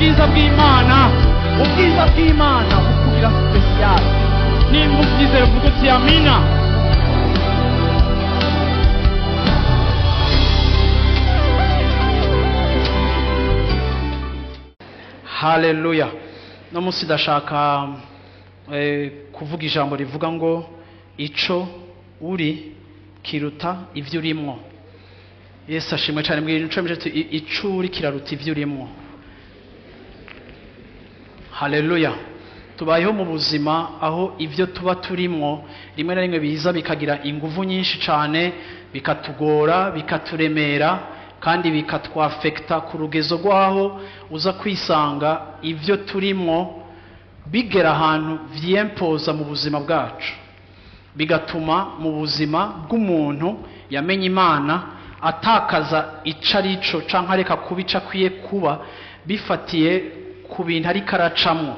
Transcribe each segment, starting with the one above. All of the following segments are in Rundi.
Ubwiza bw'Imana, ubwiza bw'Imana bukugira spécial. Nimba ubyizera, uvuga uti amina. Haleluya! No munsi ndashaka kuvuga ijambo rivuga ngo ico uri kiruta ivyo urimwo. Yesu ashimwe cyane. Mbwira ico mje, ico uri kiraruta ivyo urimwo. Haleluya! Tubayeho mu buzima aho ibyo tuba turimwo rimwe na rimwe biza bikagira inguvu nyinshi cyane, bikatugora, bikaturemera kandi bikatwafekita ku rugezo rw'aho uza kwisanga ibyo turimwo bigera ahantu vyempoza mu buzima bwacu, bigatuma mu buzima bw'umuntu yamenye Imana atakaza ico arico canke areka kuba ico akwiye kuba, bifatiye ku bintu ariko aracamwo.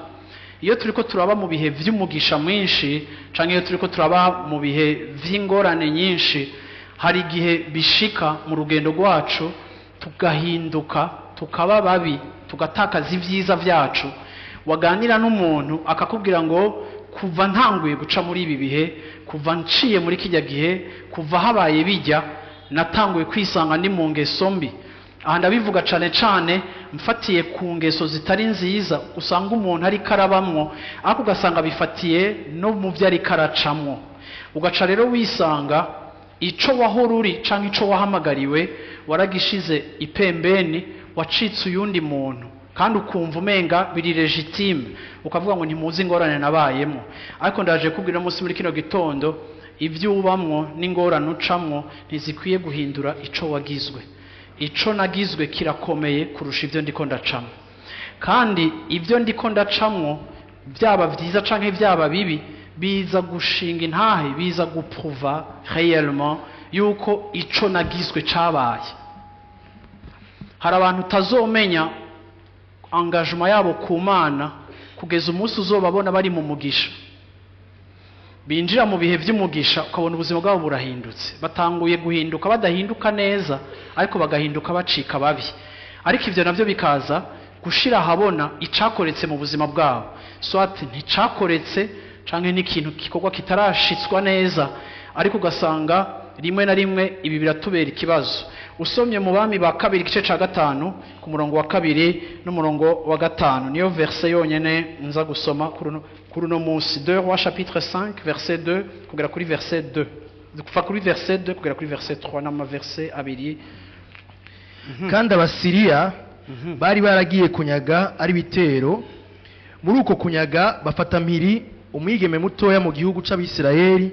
Iyo turiko turaba mu bihe vy'umugisha mwinshi canke iyo turiko turaba mu bihe vy'ingorane nyinshi, hari igihe bishika mu rugendo rwacu tugahinduka, tukaba babi, tugatakaza ibyiza vyacu. Waganira n'umuntu akakubwira ngo kuva ntanguye guca muri ibi bihe, kuva nciye muri kijya gihe, kuva habaye bijya, natanguye kwisanga ndi mu ngeso mbi. Aha ndabivuga cane cane mfatiye ku ngeso zitari nziza usanga umuntu ariko arabamwo, ariko ugasanga bifatiye no mu byo ariko aracamwo. Ugaca rero wisanga ico wahora uri canke ico wahamagariwe waragishize ipembeni, wacitse uyundi muntu, kandi ukumva umenga biri légitime, ukavuga ngo ntimuzi ingorane nabayemo. Ariko ndaje kubwira umunsi muri kino gitondo, ibyo ubamwo n'ingorane ucamwo ntizikwiye guhindura ico wagizwe. Ico nagizwe kirakomeye kurusha ibyo ndiko ndacamwo, kandi ibyo ndiko ndacamwo, byaba byiza canke byaba bibi, biza gushinga intahe, biza guprouva réellement yuko ico nagizwe cabaye. Hari abantu utazomenya engagement yabo ku Mana kugeza umunsi uzobabona bari mu mugisha, binjira mu bihe by'umugisha, ukabona ubuzima bwabo burahindutse, batanguye guhinduka, badahinduka neza ariko bagahinduka bacika babi. Ariko ibyo nabyo bikaza gushira ahabona icakoretse mu buzima bwabo, soit nticakoretse canke n'ikintu gikorwa kitarashitswa neza. Ariko ugasanga rimwe na rimwe ibi biratubera ikibazo. Usomye mu Bami ba Kabiri igice ca 5, ku murongo wa 2 n'umurongo wa 5, niyo verset yonyene nza gusoma kuri uno munsi. 2 Rois chapitre 5 verset 2 kugera kuri verset 2, kuva kuri verset 2 kugera kuri verset 3, n'ama verset abiri. Kandi Abasiriya bari baragiye kunyaga ari bitero. Muri uko kunyaga bafata mpiri umwigeme mutoya mu gihugu c'Abisirayeli,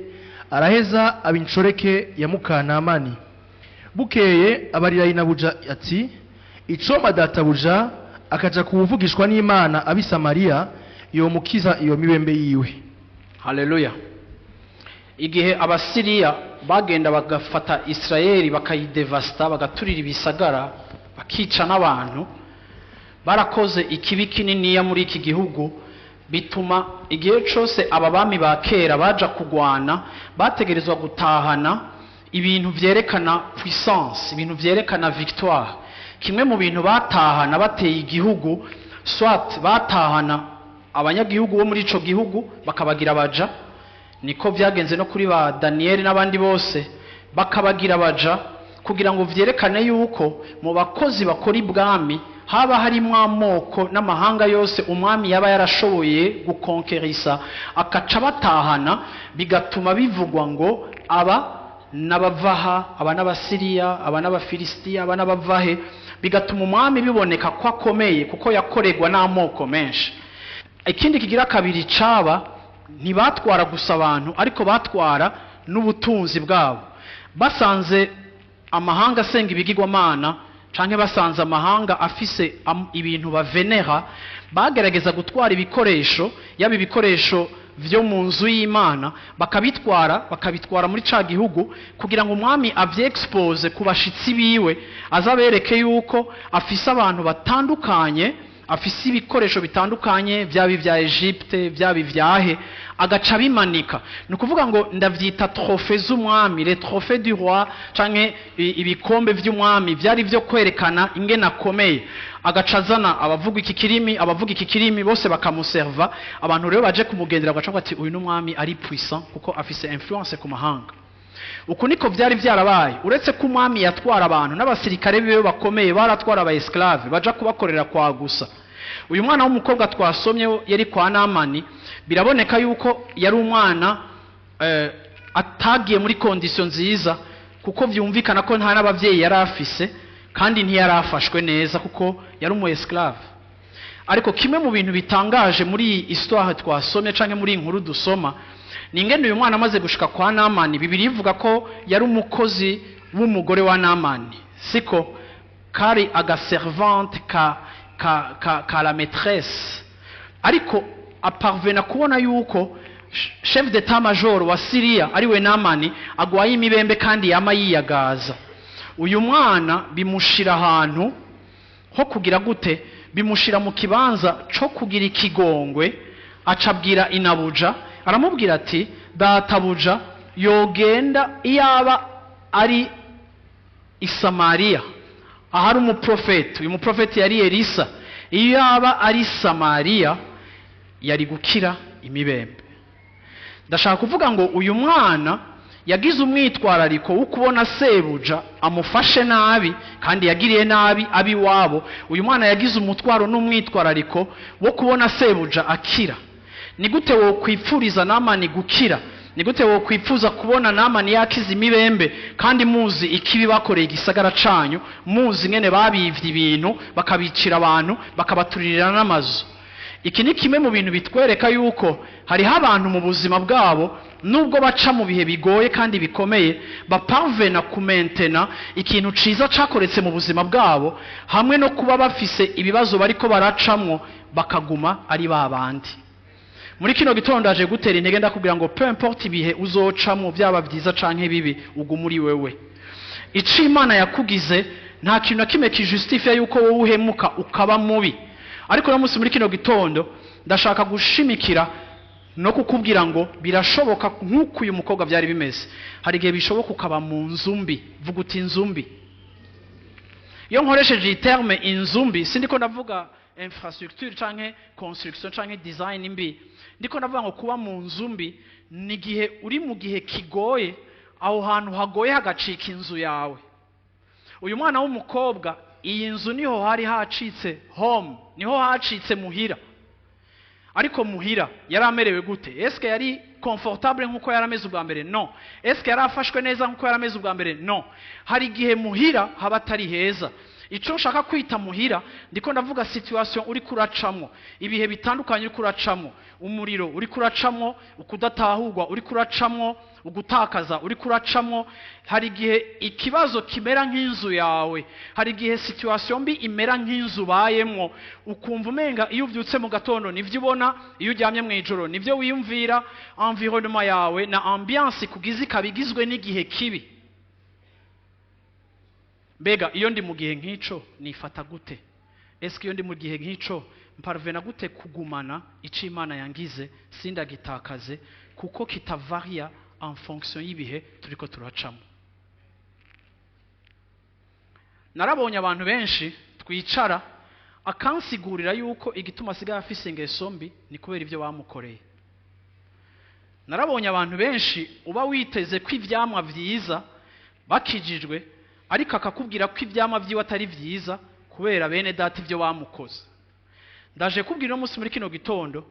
araheza aba inshoreke ya mukanamani. Bukeye abarira inabuja ati: "Icoma databuja akaja kuwuvugishwa n'Imana ab'i Samariya, yomukiza iyo mibembe yiwe." Haleluya! Igihe Abasiriya bagenda bagafata Isirayeli, bakayidevasta, bagaturira ibisagara, bakica n'abantu, barakoze ikibi kininiya muri iki gihugu, bituma igihe cose aba bami ba kera baja kugwana bategerezwa gutahana ibintu vyerekana puissance, ibintu vyerekana victoire. Kimwe mu bintu batahana bateye igihugu, soit batahana abanyagihugu bo muri ico gihugu bakabagira abaja, niko vyagenze no kuri ba Daniyeli n'abandi bose, bakabagira abaja kugira ngo vyerekane yuko mu bakozi bakora ibwami haba harimwo amoko n'amahanga yose umwami yaba yarashoboye gukonkerisa, akaca batahana, bigatuma bivugwa ngo aba n'abavaha, aba n'Abasiriya, aba n'Abafilisitiya, aba n'abavahe, bigatuma umwami biboneka ko akomeye kuko yakorerwa n'amoko menshi. Ikindi kigira kabiri caba, ntibatwara gusa abantu ariko batwara n'ubutunzi bwabo. Basanze amahanga asenga ibigirwamana canke basanze amahanga afise ibintu bavenera, bagerageza gutwara ibikoresho, yaba ibikoresho vyo mu nzu y'Imana, bakabitwara muri ca gihugu kugira ngo umwami avyexpose ku bashitsi biwe, azabereke yuko afise abantu batandukanye. afise ibikoresho bitandukanye, byaba ibya Egypte, byaba ibyahe, agaca bimanika. Ni ukuvuga ngo ndavyita trophée z'umwami, les trophées du roi, canke ibikombe vy'umwami byari byo kwerekana ingene akomeye. Agaca azana abavuga iki kirimi, abavuga iki kirimi, bose bakamuserva. Abantu rero baje kumugendera bagaca bavuga ati: "Uyu ni umwami ari puissant, kuko afise influence ku mahanga." Uku niko byari byarabaye. Uretse ko umwami yatwara abantu n'abasirikare biwe bakomeye, baratwara aba esclave baja kubakorera kwa gusa. Uyu mwana w'umukobwa twasomye yari kwa Namani, biraboneka yuko yari umwana atagiye muri condition nziza, kuko vyumvikana ko nta n'abavyeyi yari afise, kandi ntiyari afashwe neza kuko yari umu esclave. Ariko kimwe mu bintu bitangaje muri iyi histoire twasomye, canke muri iyi nkuru dusoma, ni ingene uyu mwana amaze gushika kwa Namani. Bibiliya ivuga ko yari umukozi w'umugore wa Namani, siko kari agaservante ka la maîtresse. Ariko aparvena kubona yuko chef d'état major wa Syria, ariwe Namani, agwaye imibembe kandi yama yiyagaza. Uyu mwana bimushira ahantu ho kugira gute? Bimushira mu kibanza co kugira ikigongwe. Acabwira inabuja, aramubwira ati: "Databuja yogenda, iyaba ari i Samariya ahari umuprofeti." Uyu muprofeti yari Elisa. Iyo yaba ari Samariya yari gukira imibembe. Ndashaka kuvuga ngo uyu mwana yagize umwitwarariko wo kubona sebuja amufashe nabi kandi yagiriye nabi abiwabo. Uyu mwana yagize umutwaro n'umwitwarariko wo kubona sebuja akira. Ni gute wokwipfuriza Namani gukira? Ni gute wokwipfuza kubona Namani yakiza imibembe, kandi muzi ikibi bakoreye igisagara canyu, muzi ngene babivye ibintu, bakabicira abantu, bakabaturirira n'amazu? Iki ni kimwe mu bintu bitwereka yuko hariho abantu mu buzima bwabo, nubwo baca mu bihe bigoye kandi bikomeye, baparvena kumentena ikintu ciza cakoretse mu buzima bwabo, hamwe no kuba bafise ibibazo bariko baracamwo, bakaguma ari ba bandi. Muri kino gitondo aje gutera intege, ndakubwira ngo peu importe ibihe uzocamwo, byaba byiza canke bibi, uguma uri wewe. Ico Imana yakugize, nta kintu na kimwe kijustifia yuko wowe uhemuka ukaba mubi. Ariko uno munsi, muri kino gitondo, ndashaka gushimikira no kukubwira ngo birashoboka, nk'uko uyu mukobwa byari bimeze. Hari igihe bishoboka ukaba mu nzu mbi. Vuga uti: "Inzu mbi." Iyo nkoresheje iyi terme inzu mbi, sindiko ndavuga infrastructure canke construction canke design mbi. Ndiko ndavuga ngo kuba mu nzu mbi ni igihe uri mu gihe kigoye, aho hantu hagoye hagacika inzu yawe. Uyu mwana w'umukobwa, iyi nzu niho hari hacitse home, niho hacitse muhira. Ariko muhira yari amerewe gute? Eske yari confortable nk'uko yari ameze ubwa mbere? No. Eske yari afashwe neza nk'uko yari ameze ubwa mbere? No. Hari igihe muhira haba atari heza. Ico nshaka kwita muhira, ndiko ndavuga situation uri kuracamwo, ibihe bitandukanye uri kuracamwo, umuriro uri kuracamwo, ukudatahurwa uri kuracamwo, ugutakaza uri kuracamwo. Hari igihe ikibazo kimera nk'inzu yawe. Hari igihe situation mbi imera nk'inzu ubayemwo, ukumva umenga iyo uvyutse mu gatondo nivyo ubona, iyo uryamye mu ijoro nivyo wiyumvira. Environnement yawe na ambiance kugize ikaba igizwe n'igihe kibi. Mbega iyo ndi mu gihe nk'ico nifata gute? Eske iyo ndi mu gihe nk'ico mparvena gute kugumana ico Imana yangize, sindagitakaze, kuko kitavaria en fonction y'ibihe turiko turacamo? Narabonye abantu benshi twicara, akansigurira yuko igituma asigaye afise ingeso mbi ni kubera ibyo bamukoreye. Narabonye abantu benshi uba witeze ko ivyamwa vyiza bakijijwe, ariko akakubwira ko ivyamwa vyiwe atari vyiza kubera bene data ibyo bamukoze. Ndaje kubwira uno munsi, muri kino gitondo,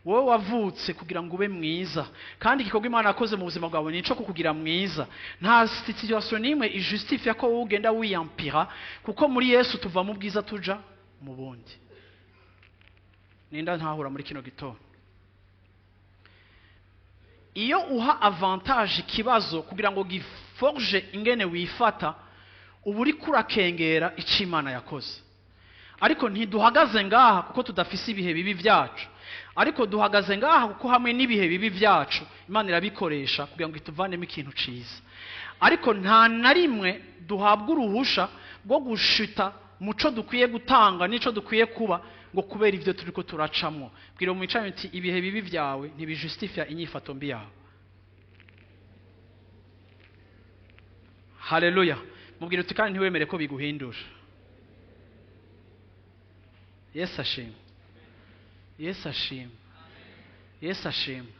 wowe wavutse kugira ngo ube mwiza, kandi igikorwa Imana yakoze mu buzima bwawe ni ico kukugira mwiza. Nta situation n'imwe ijustifia ko wowe ugenda wiyampira, kuko muri Yesu tuva mu bwiza tuja mu bundi. Ninda ntahura muri kino gitondo? Iyo uha avantage ikibazo kugira ngo giforge ingene wifata, uba uriko urakengera ico Imana yakoze. Ariko ntiduhagaze ngaha kuko tudafise ibihe bibi byacu, ariko duhagaze ngaha kuko hamwe n'ibihe bibi byacu Imana irabikoresha kugira ngo ituvanemo ikintu ciza. Ariko nta na rimwe duhabwa uruhusha rwo gushita. muco dukwiye gutanga nico dukwiye kuba, ngo kubera ivyo turiko turacamwo. Bwira mu mwicaranye uti: "Ibihe bibi vyawe ntibijustifia inyifato mbi yawe." Haleluya! Mubwira uti: "Kandi ntiwemere ko biguhindura." Yesu ashimwe! Yesu ashimwe! Yesu ashimwe!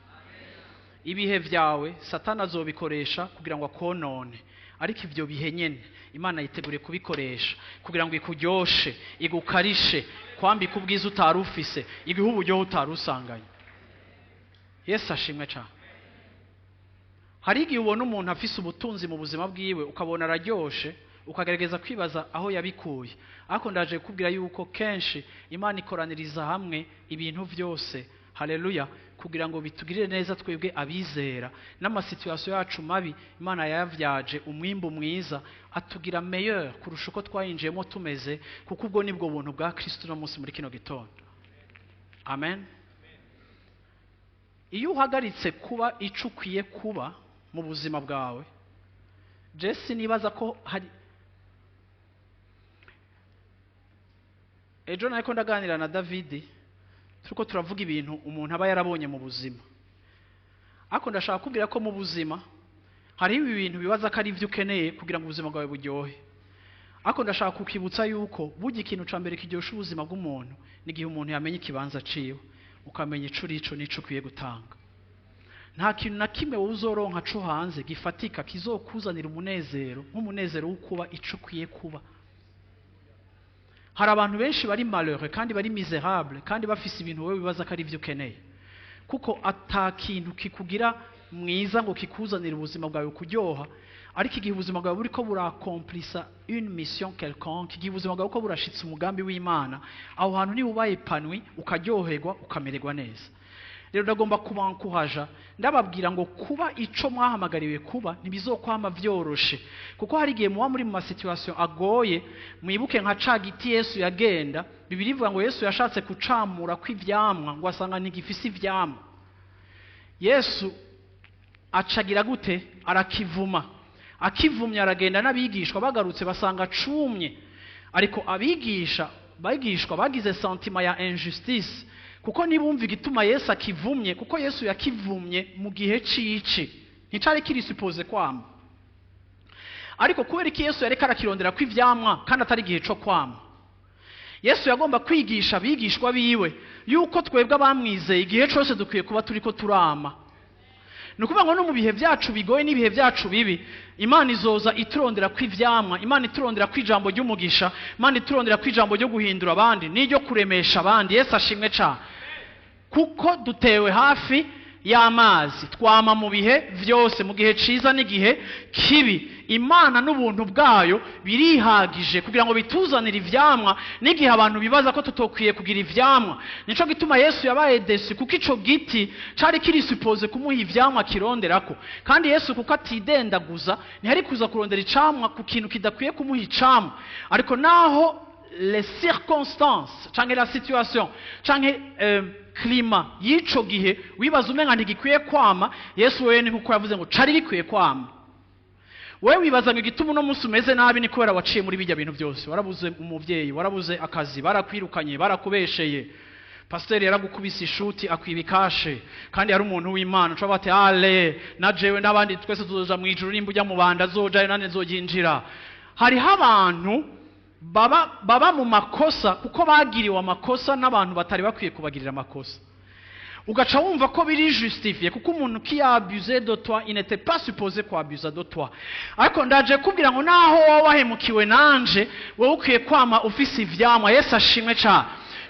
Ibihe vyawe Satani azobikoresha kugira ngo akonone, ariko ivyo bihe nyene Imana yiteguriye kubikoresha kugira ngo ikuryoshe, igukarishe, kwambika ubwiza utari ufise, iguhe uburyohe utari usanganye. Yesu ashimwe cane! Hari igihe ubona umuntu afise ubutunzi mu buzima bwiwe, ukabona araryoshe, ukagerageza kwibaza aho yabikuye. Ariko ndaje kukubwira yuko kenshi Imana ikoraniriza hamwe ibintu vyose, haleluya, kugira ngo bitugirire neza twebwe abizera. N'amasituation yacu mabi Imana yayavyaje umwimbu mwiza, atugira meilleur kurusha uko twayinjiyemo tumeze, kuko ubwo nibwo buntu bwa Kristo uno munsi muri kino gitondo. Amen. Iyo uhagaritse kuba ico ukwiye kuba mu buzima bwawe, Jesse, nibaza ko hari ejo nariko ndaganira na David, turiko turavuga ibintu umuntu aba yarabonye mu buzima. Ariko ndashaka kubwira ko mu buzima hariho ibi bintu bibaza ko ari ivyo ukeneye kugira ngo ubuzima bwawe buryohe. Ariko ndashaka kukibutsa yuko burya ikintu ca mbere kiryosha ubuzima bw'umuntu ni igihe umuntu yamenye ikibanza ciwe, ukamenya ico urico n'ico ukwiye gutanga. Nta kintu na kimwe wowe uzoronka co hanze gifatika kizokuzanira umunezero nk'umunezero wo kuba ico ukwiye kuba. Hari abantu benshi bari malheureux kandi bari misérable kandi bafise ibintu wowe wibaza ko ari ivyo ukeneye, kuko ata kintu kikugira mwiza ngo kikuzanire ubuzima bwawe kuryoha. Ariko igihe ubuzima bwawe buriko burakomplisa une mission quelconque, igihe ubuzima bwawe buriko burashitsa umugambi w'Imana, aho hantu niba ubaye épanoui, ukaryoherwa, ukamererwa neza. Rero ndagomba kubankuhaja, ndababwira ngo kuba ico mwahamagariwe kuba ntibizokwama vyoroshe, kuko hari igihe muba muri mu masituation agoye. Mwibuke nka ca giti Yesu yagenda, Bibiliya ivuga ngo Yesu yashatse kucamura kw'ivyamwa, ngo asanga ntigifise ivyamwa. Yesu acagira gute? Arakivuma. Akivumye aragenda n'abigishwa bagarutse basanga cumye. Ariko abigisha bagishwa bagize sentiment ya injustice, kuko ntibumva igituma Yesu akivumye, kuko Yesu yakivumye mu gihe cici nticari kiri supposé kwama. Ariko kubera iki Yesu yareka arakirondera ko ivyamwa kandi atari igihe co kwama? Yesu yagomba kwigisha abigishwa biwe yuko twebwe abamwizeye igihe cose dukwiye kuba turiko turama. Ni ukuvuga ngo no mu bihe byacu bigoye n'ibihe byacu bibi, Imana izoza iturondera kw'ivyamwa, Imana iturondera kw'ijambo ry'umugisha, Imana iturondera kw'ijambo ryo guhindura abandi n'iryo kuremesha abandi. Yesu ashimwe cane! Kuko dutewe hafi y'amazi, twama mu bihe vyose, mu gihe ciza n'igihe kibi. Imana n'ubuntu bwayo birihagije kugira ngo bituzanire ivyamwa n'igihe abantu bibaza ko tutokwiye kugira ivyamwa. Nico gituma Yesu yabaye déçu, kuko ico giti cari kiri supposé kumuha ivyamwa kironderako. Kandi Yesu, kuko atidendaguza, ntiyari kuza kurondera icamwa ku kintu kidakwiye kumuha icamwa. Ariko naho les circonstances canke la situation canke climat y'ico gihe wibaza umenga ntigikwiye kwama, Yesu wewe ni nkuko yavuze ngo cari gikwiye kwama. Wewe wibaza ngo igituma uno munsi umeze nabi ni kubera waciye muri bijya bintu byose: warabuze umuvyeyi, warabuze akazi, barakwirukanye, barakubesheye, pasiteri yaragukubise ishuti akwiba ikashe kandi yari umuntu w'Imana. Uca bati: "Ale na jewe n'abandi twese tuzoja mu ijuru, nimba ujya mu banda azojayo, nande nzoryinjira." Hariho abantu baba mu makosa kuko bagiriwe amakosa n'abantu batari bakwiye kubagirira amakosa, ugaca wumva ko biri justifié, kuko umuntu qui a abusé de toi, il n'était pas supposé kuabusa de toi. Ariko ndaje kubwira ngo naho wowe wahemukiwe nanje, wowe ukwiye kwama ufise ivyamwa. Yesu ashimwe cane!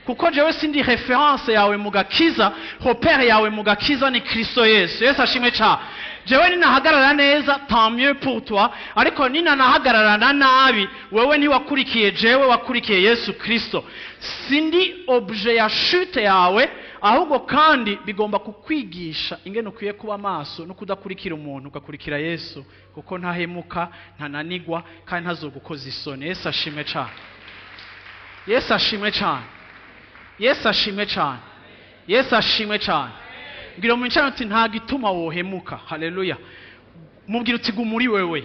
Kuko jewe sindi référence yawe mu gakiza, repère yawe mu gakiza ni Kristo Yesu. Yesu ashimwe cane! Jewe ninahagarara neza, tant mieux pour toi, ariko ninanahagararana nabi, wewe ntiwakurikiye jewe, wakurikiye Yesu Kristo. Sindi objet ya chute yawe. Ahubwo kandi bigomba kukwigisha ingene ukwiye kuba maso no kudakurikira umuntu, ugakurikira Yesu, kuko ntahemuka, ntananigwa kandi ntazogukoza isoni. Yesu ashimwe cane! Yesu ashimwe cane! Yesu ashimwe cane! Yesu ashimwe cane! Mbwira mu ncano uti: "Nta gituma wohemuka." Haleluya! Mubwira uti: "Guma uri wewe."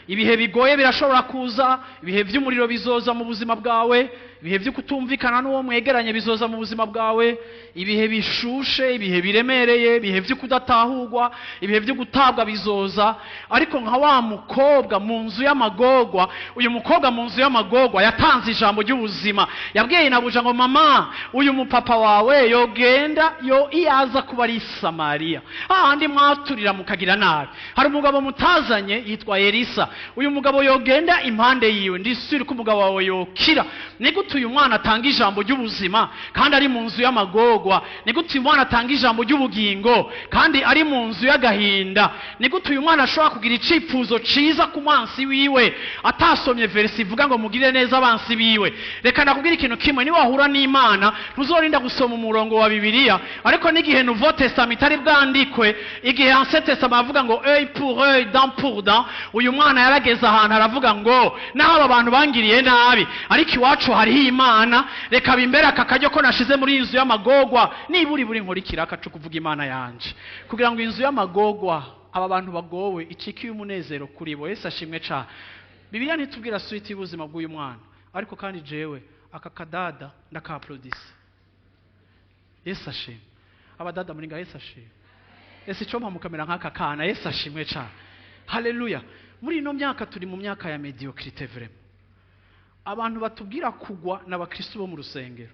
Ibihe bigoye birashobora kuza, ibihe by'umuriro bizoza mu buzima bwawe, ibihe byo kutumvikana n'uwo mwegeranye bizoza mu buzima bwawe, ibihe bishushe, ibihe biremereye, ibihe byo kudatahurwa, ibihe byo gutabwa bizoza. Ariko nka wa mukobwa mu nzu y'amagorwa, uyu mukobwa mu nzu y'amagorwa yatanze ijambo ry'ubuzima. Yabwiye nyinabuja ngo: "Mama, uyu mupapa wawe yogenda yo iyaza kuba ari Samariya, hahandi mwaturira mukagira nabi, hari umugabo mutazanye yitwa Elisa. Uyu mugabo yogenda impande yiwe, ndisubire ko umugabo wawe yokira." Ni gute uyu mwana atanga ijambo ry'ubuzima kandi ari mu nzu y'amagorwa? Ni gute uyu mwana atanga ijambo ry'ubugingo kandi ari mu nzu y'agahinda? Ni gute uyu mwana ashobora kugira icifuzo ciza ku mwansi wiwe atasomye verset ivuga ngo mugire neza abansi biwe? Reka ndakubwira ikintu kimwe: niba wahura n'Imana, ntuzorinda gusoma umurongo wa Bibiliya. Ariko n'igihe Nouveau Testament itari bwandikwe, igihe Ancien Testament avuga ngo œil pour œil, dent pour dent, uyu mwana yarageze ahantu aravuga ngo: "Naho aba bantu bangiriye nabi, ariko iwacu hariho Imana. Reka bimbere aka karyo ko nashize muri iyi nzu y'amagorwa, nibura buri nkora ikiraka co kuvuga Imana yanje, kugira ngo inzu y'amagorwa, aba bantu bagowe, icike umunezero kuri bo." Yesu ashimwe cane. Bibiliya ntitubwira suite y'ubuzima bw'uyu mwana, ariko kandi jewe aka kadada ndakaapplaudissa. Yesu ashimwe. Abadada muri nga, Yesu ashimwe. Ese icyo mukamera nk'aka kana? Yesu ashimwe cane, haleluya. Muri ino myaka turi mu myaka ya médiocrité vraiment. Abantu batubwira kugwa ni abakristo bo mu rusengero.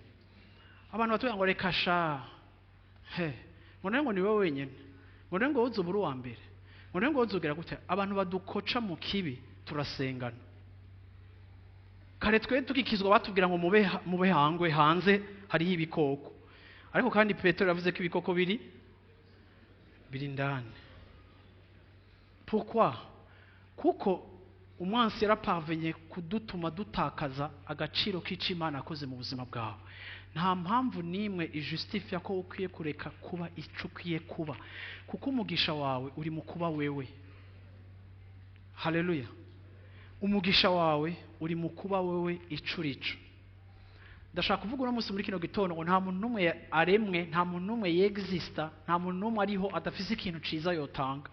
Abantu batubwira ngo: "Reka sha, he, ngo nawe ngo ni wowe wenyine, ngo nawe ngo uzubura uwa mbere, ngo nawe ngo uzugera gute." Abantu badukoca mu kibi turasengana. Kare twe tukikizwa batubwira ngo mube hangwe, hanze hariho ibikoko. Ariko kandi Petero yavuze ko ibikoko biri indani. Pourquoi? Kuko umwansi yaraparvenye kudutuma dutakaza agaciro k'icyo Imana yakoze mu buzima bwawe. Nta mpamvu n'imwe ijustifia ko ukwiye kureka kuba icyo ukwiye kuba, kuko umugisha wawe uri mu kuba wewe. Haleluya. Umugisha wawe uri mu kuba wewe ico urico. Ndashaka kuvuga uno munsi muri kino gitondo ngo nta muntu n'umwe aremwe, nta muntu n'umwe yexista, nta muntu n'umwe ariho adafise ikintu ciza yotanga.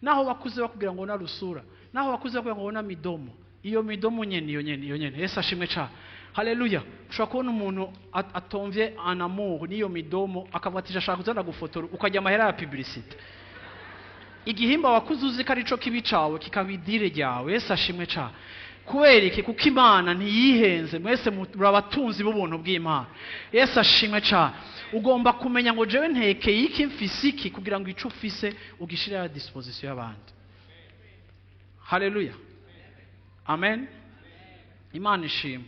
Naho bakuze bakubwira ngo na rusura, naho bakuze bakubwira ngo na midomo, iyo midomo nyene, iyo nyene, iyo nyene. Yesu ashimwe cane, haleluya. Ushobora kubona umuntu atomvye en amour n'iyo midomo, akavuga ati: "Ashaka kuzana gufotora," ukajya amahera ya publicité. Igihimba wakuze uzi ko arico kibi cawe kikaba idire ryawe. Yesu ashimwe cane. Kubera iki? Kuko Imana ntiyihenze. Mwese muri abatunzi b'ubuntu bw'Imana. Yesu ashimwe cane. Ugomba kumenya ngo jewe ntekeye iki, mfise iki, kugira ngo ico ufise ugishire à disposition y'abandi. Haleluya, amen. Imana ishimwe.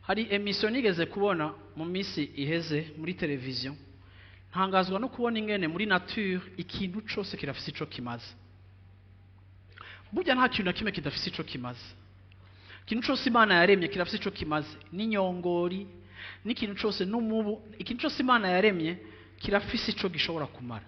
Hari émission nigeze kubona mu minsi iheze muri televiziyo, ntangazwa no kubona ingene muri nature ikintu cose kirafise ico kimaze. Burya nta kintu na kimwe kidafise ico kimaze. Ikintu cose Imana yaremye kirafise ico kimaze, n'inyongori, n'ikintu cose, n'umubu. Ikintu cose Imana yaremye kirafise ico gishobora kumara.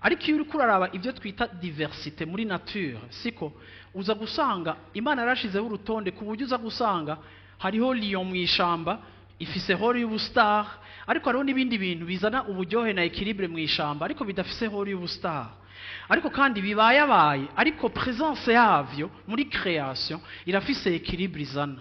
Ariko iyo uriko uraraba ibyo twita diversité muri nature, siko uza gusanga Imana yarashizeho urutonde, ku buryo uza gusanga hariho lion mu ishamba ifise rôle y'ubustar, ariko hariho n'ibindi bintu bizana uburyohe na équilibre mu ishamba, ariko bidafise rôle y'ubustar, ariko kandi bibayabaye, ariko présence yavyo muri création irafise équilibre izana.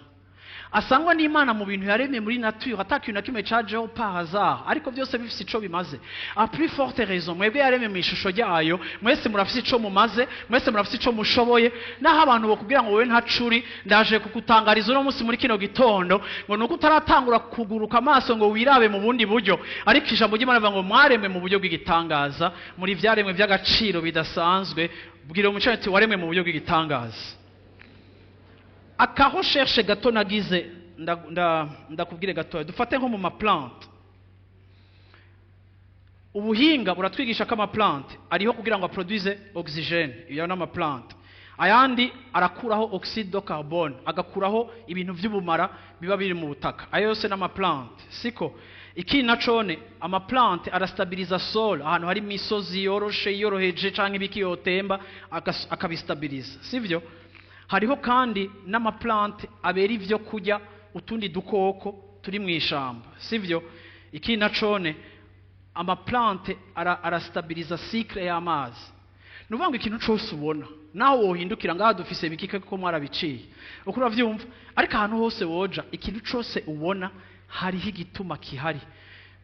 Asangwa n'Imana mu bintu yaremye muri nature, ata kintu na kimwe cajeho par hasard, ariko byose bifise ico bimaze. À plus forte raison mwebwe yaremye mu ishusho ryayo, mwese murafise ico mumaze, mwese murafise ico mushoboye. Naho abantu bokubwira ngo wowe ntacuri, ndaje kukutangariza uno munsi muri kino gitondo ngo nuko utaratangura kuguruka amaso ngo wirabe mu bundi buryo, ariko ijambo ry'Imana rivuga ngo mwaremwe mu buryo bw'igitangaza, muri vyaremwe by'agaciro bidasanzwe. Bwira umuco ati: "Waremwe mu buryo bw'igitangaza." Aka recherche gato nagize, ndakubwire gatoya. Dufate nko mu maplante. Ubuhinga buratwigisha ko amaplante ariho kugira ngo aproduise oxygène, iyo ni amaplante. Ayandi arakuraho oxyde de carbone, agakuraho ibintu by'ubumara biba biri mu butaka. Ayo yose n'amaplante, siko? Ikindi nacone, amaplante arastabiliza sol ahantu hari imisozi yoroshe, yoroheje, canke ibiki yotemba, akabistabiliza, sivyo? Hariho kandi n'amaplante abera ivyo kurya utundi dukoko turi mu ishamba, sivyo? Ikindi nacone, amaplante arastabiliza cycle y'amazi. Ni ukuvuga ngo ikintu cose ubona, naho wohindukira ngaha dufise bikike kuko mwarabiciye, uko uravyumva, ariko ahantu hose woja, ikintu cose ubona hariho igituma kihari.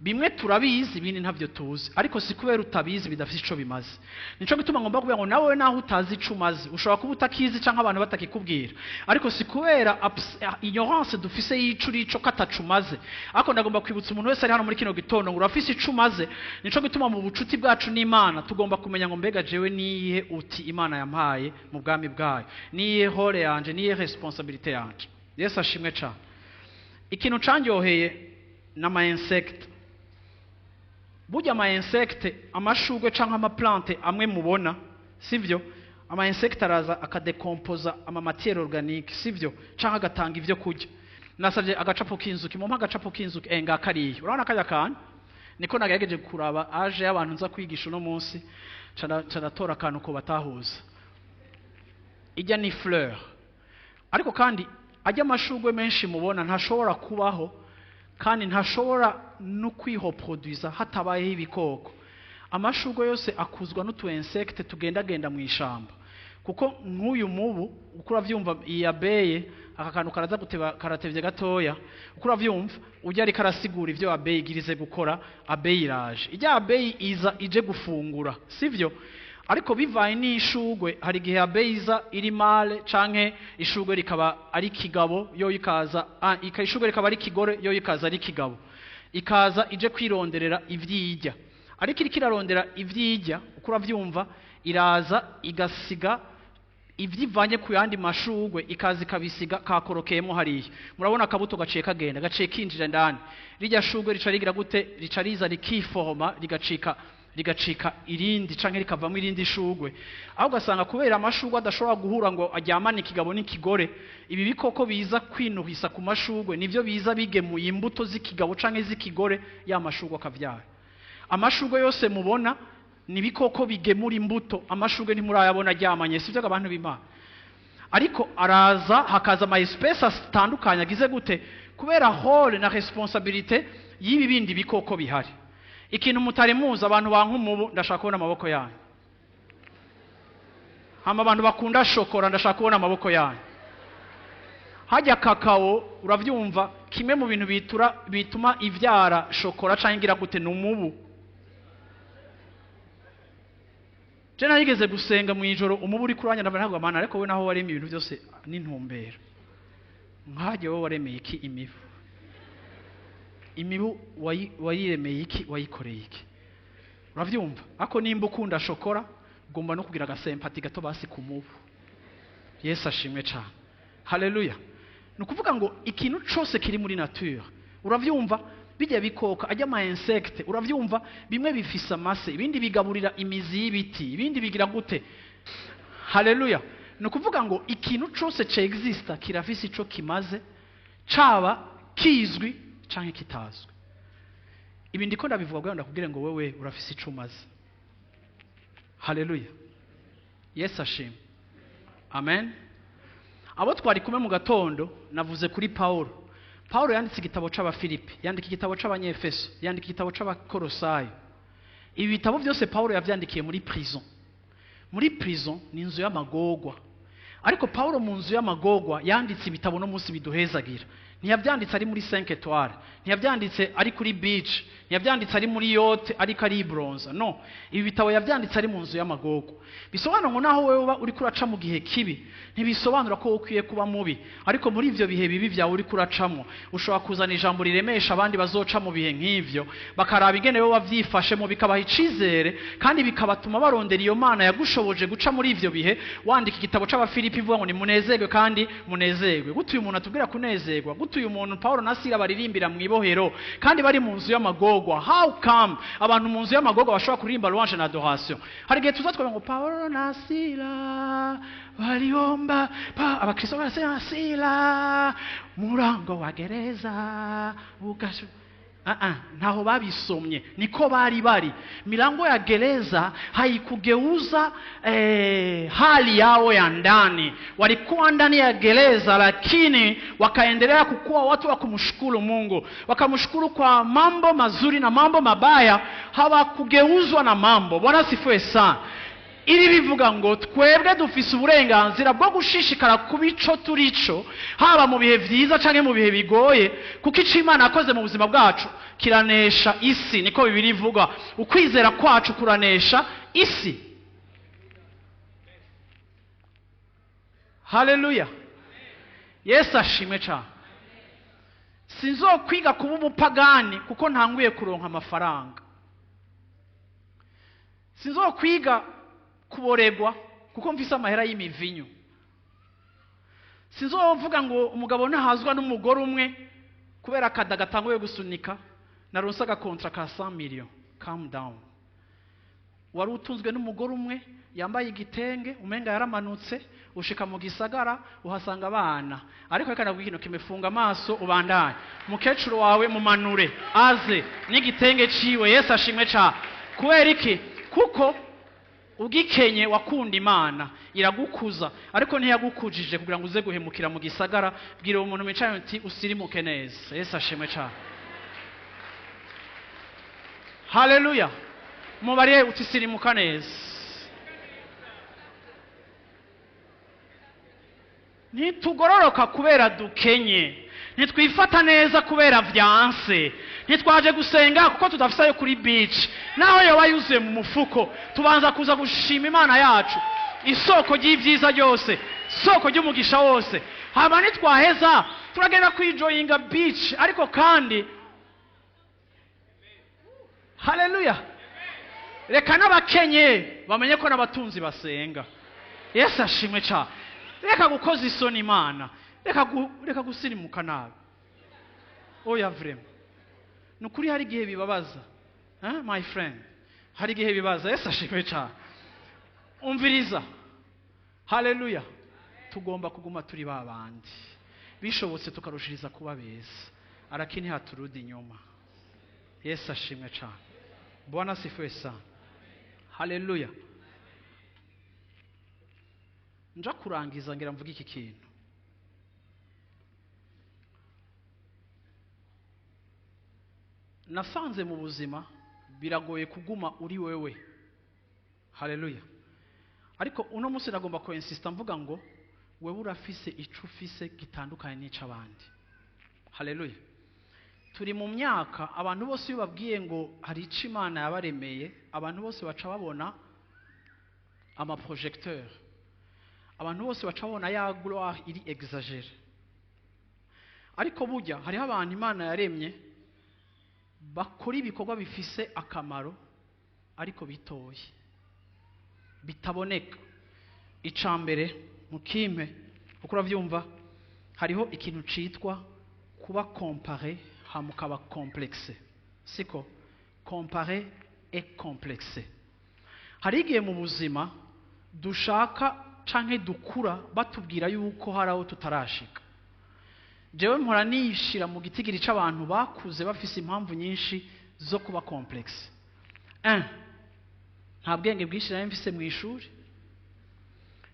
Bimwe turabizi, ibindi ntavyo tuzi, ariko si kubera utabizi bidafise ico bimaze. Nico gituma ngomba kuvuga ngo nawe naho utazi ico umaze, ushobora kuba utakizi canke abantu batakikubwira, ariko si kubera ignorance dufise y'ico urico ko ataco umaze. Ariko ndagomba kwibutsa umuntu wese ari hano muri kino gitondo ngo urafise ico umaze. Nico gituma mu bucuti bwacu n'Imana tugomba kumenya ngo mbega jewe niyihe uti Imana yampaye mu bwami bwayo, niyihe rôle yanje, niyihe responsabilité yanje. Yesu ashimwe cane. Ikintu candyoheye n'ama insecte. Burya ama insecte, amashugwe canke ama plante amwe mubona, sivyo? Ama insecte araza akadekompoza ama matière organique, sivyo? Canke agatanga ivyo kurya. Nasavye agacapo k'inzuki, mumpa agacapo k'inzuki. Ngakariye, urabona karya kantu niko nagerageje kuraba âge y'abantu nza kwigisha uno munsi, ca ndatora akantu ko batahuza. Ijya ni fleur, ariko kandi ajya amashugwe menshi mubona ntashobora kubaho kandi ntashobora no kwireproduiza hatabayeho ibikoko. Amashugwe yose akuzwa n'utu insecte tugendagenda mu ishamba, kuko nk'uyu mubu, uko uravyumva, iyi abeille, aka kantu karaza guteba, karatevye gatoya, uko uravyumva, ujya ariko arasigura ivyo abeille igirize gukora. Abeille iraje, ijya abeille iza ije gufungura, sivyo? Ariko bivaye n'ishugwe, hari igihe abeille iza iri mâle canke ishugwe rikaba ari kigabo, yo ikaza ishugwe rikaba ari kigore, yo ikaza ari kigabo, ikaza ije kwironderera ivyirya. Ariko iriko irarondera ivyirya, uko uravyumva, iraza igasiga ivyivanye ku yandi mashugwe, ikaza ikabisiga kakorokeyemo hariya. Murabona akabuto gaciye kagenda, gaciye kinjira indani, rirya shugwe rica rigira gute? Rica riza rikiforoma, rigacika irindi canke rikavamo irindi shugwe. Aho ugasanga kubera amashugwe adashobora guhura ngo aryamane ikigabo n'ikigore, ibi bikoko biza kwinuhisa ku mashugwe nivyo biza bigemuye imbuto z'ikigabo canke z'ikigore, ya mashugwe akavyara. Amashugwe yose mubona ni ibikoko bigemura imbuto. Amashugwe ntimurayabona aryamanye, sivyo abantu b'Imana? Ariko araza hakaza ama espèce atandukanye agize gute, kubera rôle na responsabilité y'ibi bindi bikoko bihari. Ikintu mutari muzi, abantu banka umubu, ndashaka kubona amaboko yanyu. Hama abantu bakunda shokora, ndashaka kubona amaboko yanyu. Hajya kakao, uravyumva, kimwe mu bintu bitura bituma ivyara shokora canke igira gute ni umubu. Je narigeze gusenga mu ijoro, umubu uri kuranya, ndavuga ntabwo Mana, ariko we naho waremye ibintu byose n'intumbero nkajye, wowe waremeye iki imibu? Imibu wayiremeye iki? Wayikoreye iki? Uravyumva? Ako nimba ukunda shokora, ugomba no kugira agasympathie gato basi ku mubu. Yesu ashimwe cyane, haleluya. Ni ukuvuga ngo ikintu cose kiri muri nature, uravyumva, bijya bikoko, ajya ama insecte, uravyumva, bimwe bifise amase, ibindi bigaburira imizi y'ibiti, ibindi bigira gute. Haleluya. Ni ukuvuga ngo ikintu cose cexista kirafise ico kimaze, caba kizwi canke kitazwi. Ibi ndiko ndabivuga kugira ngo ndakubwire ngo wewe urafise ico umaze. Haleluya, Yesu ashimwe, amen. Abo twari kumwe mu gatondo, navuze kuri Paulo. Paulo yanditse igitabo c'Abafilipi, yandika igitabo c'Abanyefeso, yandika igitabo c'Abakorosayo. Ibi bitabo byose Paulo yavyandikiye muri prison. Muri prison ni inzu y'amagogwa, ariko Paulo mu nzu y'amagogwa yanditse ibitabo no munsi biduhezagira. Ntiyavyanditse ari muri 5 étoiles, ntiyavyanditse ari kuri beach, ntiyavyanditse ari muri yacht ariko ari bronze. No, ibi bitabo yavyanditse ari mu nzu y'amagogwa. Bisobanura ngo naho wewe uba uriko uraca mu gihe kibi, ntibisobanura ko ukwiye kuba mubi, ariko muri ivyo bihe bibi vyawe uriko uracamwo, ushobora kuzana ijambo riremesha abandi bazoca mu bihe nk'ivyo, bakaraba ingene wewe wavyifashemo, bikabaha icizere kandi bikabatuma barondera iyo Mana yagushoboje guca muri ivyo bihe. Wandika igitabo c'Abafilipi ivuga ngo nimunezerwe kandi munezerwe. Gute uyu muntu atubwira kunezerwa? Gute uyu muntu Paulo na Sila baririmbira mu ibohero kandi bari mu nzu y'amagogwa? How come abantu mu nzu y'amagogwa bashobora kuririmba louange na adoration? Hari igihe tuza twavuga ngo Paulo na Sila baliomba pa, abakristo barasema Sila murango wa gereza ukashu. Ntaho babisomye, niko bari bari. Milango ya gereza haikugeuza hali yao ya ndani. Walikuwa ndani ya gereza, lakini wakaendelea kukuwa watu wa kumshukuru Mungu, wakamshukuru kwa mambo mazuri na mambo mabaya. Hawakugeuzwa na mambo. Bwana sifiwe sana. Iri bivuga ngo twebwe dufise uburenganzira bwo gushishikara kuba ico turico, haba mu bihe vyiza canke mu bihe bigoye, kuko ico Imana yakoze mu buzima bwacu kiranesha isi. Niko Bibiliya ivuga, ukwizera kwacu kuranesha isi. Haleluya, Yesu ashimwe cane. Sinzokwiga kuba umupagani kuko ntanguye kuronka amafaranga. Sinzokwiga kuboregwa kuko mfise amahera y'imivinyu. Sinzovuga ngo umugabo ntahazwa n'umugore umwe kubera akada gatanguye gusunika, naronse agakontra ka 100 million. Calm down. Wari utunzwe n'umugore umwe yambaye igitenge umenga yaramanutse, ushika mu gisagara uhasanga abana, ariko reka nabwo ikintu kimefunga amaso ubandanye. Mukecuru wawe mumanure aze n'igitenge ciwe. Yesu ashimwe ca. Kubera iki? Kuko ugikenye wakunda Imana iragukuza, ariko ntiyagukujije kugira ngo uze guhemukira mu gisagara. Bwira uwo muntu mwicaye uti usirimuke neza. Yesu ashimwe ca. Haleluya. Mubariye uti sirimuka neza. Ntitugororoka kubera dukenye, ntitwifata neza kubera vyanse, ntitwaje gusenga kuko tudafise ayo kuri beach, naho yoba yuzuye mu mufuko. Tubanza kuza gushima Imana yacu, isoko ry'ivyiza ryose, isoko ry'umugisha wose. Hama nitwaheza turagenda kwijoyinga beach, ariko kandi haleluya, reka n'abakenye bamenye ko n'abatunzi basenga. Yesu ashimwe ca. Reka gukoza isoni Imana, reka gusirimuka nabi. Oya vraiment, nukuri hari igihe bibabaza, my friend, hari igihe bibaza. Yesu ashimwe ca. Umviriza, haleluya, tugomba kuguma turi babandi, bishobotse tukarushiriza kuba beza, arakini haturudi inyuma. Yesu ashimwe ca. Bwana sifiwe sana. Haleluya. Nja kurangiza ngira mvuge iki kintu. Nasanze mu buzima biragoye kuguma uri wewe. Haleluya. Ariko uno munsi nagomba ko insista mvuga ngo wewe urafise ico ufise gitandukanye n'icabandi. Haleluya. Turi mu myaka abantu bose iyo babwiye ngo hari ico Imana yabaremeye, abantu bose baca babona ama projecteur, abantu bose baca babona ya gloire iri exagérée. Ariko burya hariho abantu Imana yaremye bakora ibikorwa bifise akamaro ariko bitoye, bitaboneka. Icambere mukimpe uko uravyumva, hariho ikintu citwa kuba comparé hamukaba complexe. Siko comparé et complexe. Hari igihe mu buzima dushaka canke dukura batubwira yuko hari aho tutarashika. Jewe mpora nishira mu gitigiri c'abantu bakuze bafise impamvu nyinshi zo kuba complexe. 1, nta bwenge bwinshi nari mfise mu ishuri,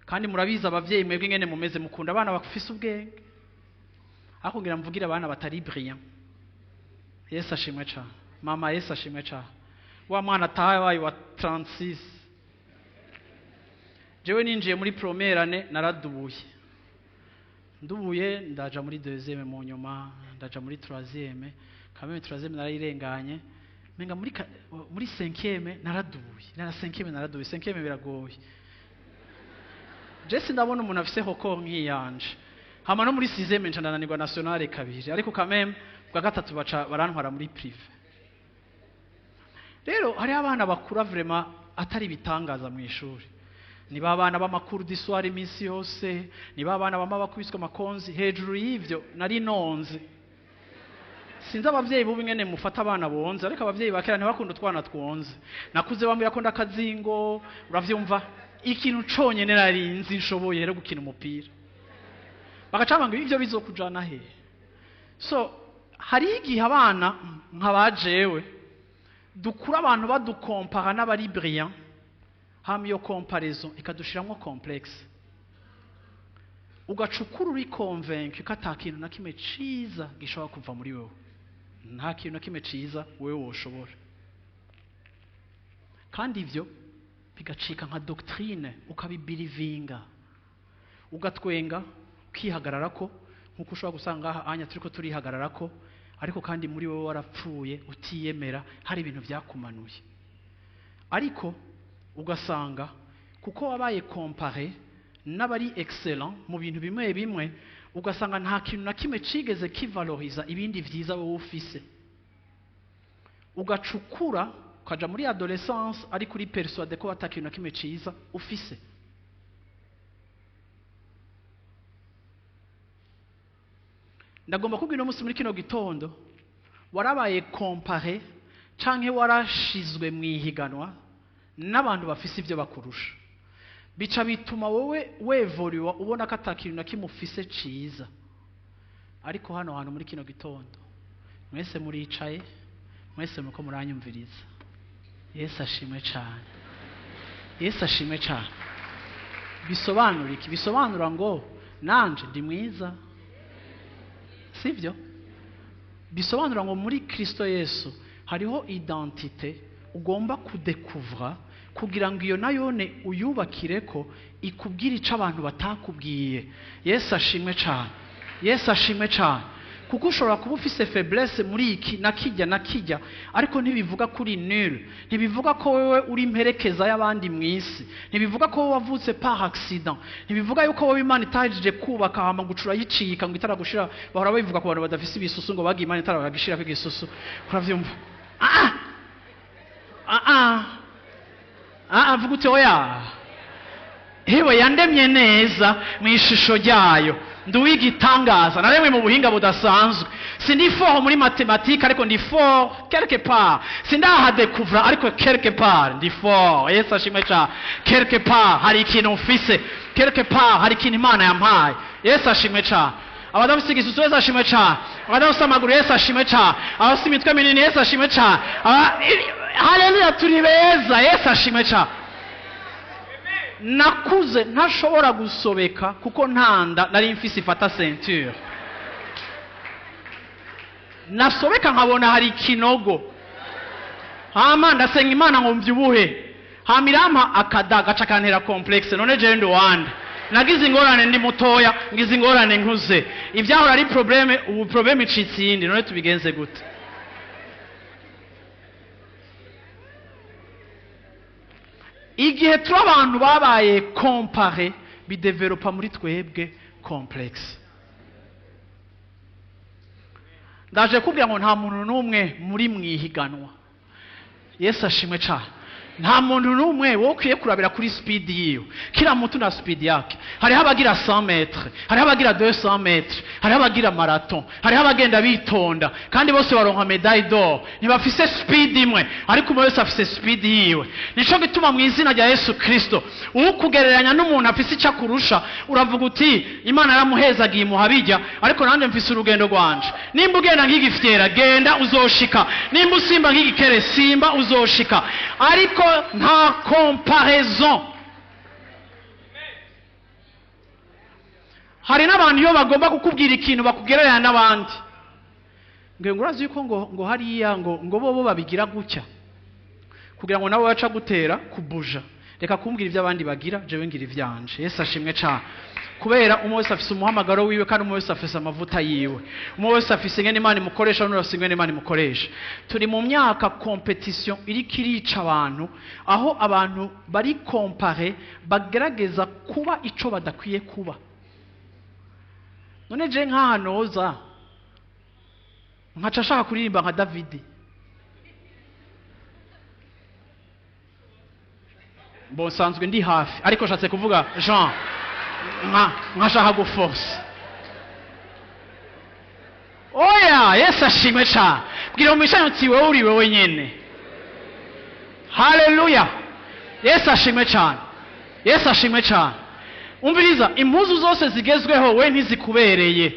kandi murabizi abavyeyi mwebwe ngene mumeze, mukunda abana bafise ubwenge, ariko ngira mvugira abana batari brillant. Yesu ashimwe cane. Mama Yesu ashimwe cane. Wa mwana atahaye wa 36. Jewe ninjiye muri première année naradubuye. Ndubuye ndaja muri deuxième mu nyuma, ndaja muri troisième, quand même troisième narayirenganye. Menga muri cinquième naradubuye. Nara cinquième naradubuye, cinquième biragoye. Jesse ndabona umuntu afise hoko nk'iyanje. Hama no muri sixième nca ndananirwa nationale kabiri, ariko quand même bwa gatatu baca barantwara muri privé. Rero hari abana bakura vraiment atari bitangaza mu ishuri. Niba abana b'amakuru d'histoire iminsi yose, niba abana bama bakubiswe amakonzi, hejuru y'ivyo nari nonze. Sinzi abavyeyi bubi ngene mufata abana bonze, ariko abavyeyi bakera ntibakunda utwana twonze. Nakuze bambwira ko ndakazingo, uravyumva, ikintu conyene nari nzi nshoboye rero gukina umupira. Bagacabanga ivyo bizokujana he. So hari igihe abana nkabajewe dukura abantu badukompara n'abari brillant, hama iyo comparaison ikadushiramwo complexe. Ugacukura uri convaincu ko ata kintu na kimwe ciza gishobora kuva muri wewe, nta kintu na kimwe ciza wewe woshobora. Kandi ivyo Bigacika nka doctrine, ukabibirivinga, ugatwenga, ukihagarara ko nkuko ushobora gusanga aha anya turiko turihagarara ko, ariko kandi muri wowe warapfuye, utiyemera, hari ibintu byakumanuye. Ariko ugasanga kuko wabaye comparé n'abari excellent mu bintu bimwe bimwe, ugasanga nta kintu na kimwe cigeze kivaloriza ibindi vyiza wowe ufise. Ugacukura ukaja muri adolescence ariko uri persuadé ko ata kintu na kimwe ciza ufise. Ndagomba kubwira uno munsi muri kino gitondo, warabaye comparé canke warashizwe mu ihiganwa n'abantu bafise ivyo bakurusha, bica bituma wowe wevoriwa ubona ko ata kintu na kimwe ufise ciza. Ariko hano hantu muri kino gitondo mwese muricaye, mwese muko muranyumviriza. Yesu ashimwe cane, Yesu ashimwe cane. Bisobanura iki? Bisobanura ngo nanje ndi mwiza, sivyo? Bisobanura ngo muri Kristo Yesu hariho identité ugomba kudekuvra, kugira ngo iyo nayone uyubakireko, ikubwire ico abantu batakubwiye. Yesu ashimwe cane, Yesu ashimwe cane. Kuko ushobora kuba ufise faiblesse muri iki na kijya na kijya, ariko ntibivuga kuri nul, ntibivuga ko wewe uri imperekeza y'abandi mu isi, ntibivuga ko wowe wavutse par accident, ntibivuga yuko wowe Imana itahejije kubaka hama gucura yicika ngo itaragushira. Bahora babivuga ku bantu badafise ibisusu, ngo bagiye Imana itarabagishirako igisusu. Uravyumva? Ah ah ah ah, vuga uti oya, hewe yandemye neza mu ishusho ryayo, ndi uw'igitangaza, naremwe mu buhinga budasanzwe. Sindi fort muri mathématique, ariko ndi fort quelque part. Sindahadekuvra, ariko quelque part ndi fort. Yesu ashimwe cyane. Quelque part hari ikintu mfise, quelque part hari ikintu Imana yampaye. Yesu ashimwe cyane. Abadafise igisusu, Yesu ashimwe cyane. Abadafise amaguru, Yesu ashimwe cyane. Abafise imitwe minini, Yesu ashimwe cyane. Haleluya, turi beza. Yesu ashimwe cyane. Nakuze ntashobora gusobeka kuko ntanda nari mfise ifata ceinture. Nasobeka nkabona hari ikinogo, hama ndasenga Imana ngo mvyibuhe, hama irampa akada gaca kantera complexe. None jewe ndi wande? Nagize ingorane ndi mutoya, ngize ingorane nkuze. Ivyahora ari problème, ubu problème icitse iyindi. None tubigenze gute? Igihe turi abantu babaye comparé, bidevelopa muri twebwe complexe. Ndaje kubwira ngo nta muntu n'umwe muri mwihiganwa. Yesu ashimwe cyane. Nta muntu n'umwe wowe ukwiye kurabira kuri speed yiwe. Kila mtu na speed yake. Hariho abagira 100 mètres, hariho abagira 200 mètres, hariho abagira marathon, hariho abagenda bitonda, kandi bose baronka médaille d'or. Ntibafise speed imwe, ariko umwe wese afise speed yiwe. Nico gituma mu izina rya Yesu Kristo, ukugereranya n'umuntu afise icyo akurusha, uravuga uti Imana yaramuhezagiye imuha bijya, ariko nanjye mfise urugendo rwanje. Nimba ugenda nk'igifyera, genda uzoshika. Nimba usimba nk'igikere, simba uzoshika. Ariko nta comparaison. Hari n'abantu iyo bagomba kukubwira ikintu bakugereranya n'abandi, ngo urazi yuko ngo hariya ngo bo babigira gutya, kugira ngo nabo baca gutera kubuja. Reka kumbwira ibyo abandi bagira, jewe ngira ivyanje. Yesu ashimwe cyane. Kubera umwe wese afise umuhamagaro wiwe, kandi umwe wese afise amavuta yiwe, umwe wese afise ingene Imana imukoresha, n'undi afise ingene Imana imukoresha. Turi mu myaka compétition iriko irica abantu, aho abantu bari comparé, bagerageza kuba ico badakwiye kuba. None je nk'ahanoza nkaca ashaka kuririmba nka Davidi, bon, nsanzwe ndi hafi, ariko nshatse kuvuga Jean nkashaka guforce. Oya, Yesu ashimwe cyane. Bwira mu mishanyo uti wewe uri wewe nyene. Haleluya, Yesu ashimwe cyane, Yesu ashimwe cyane. Umviriza, impuzu zose zigezweho we ntizikubereye.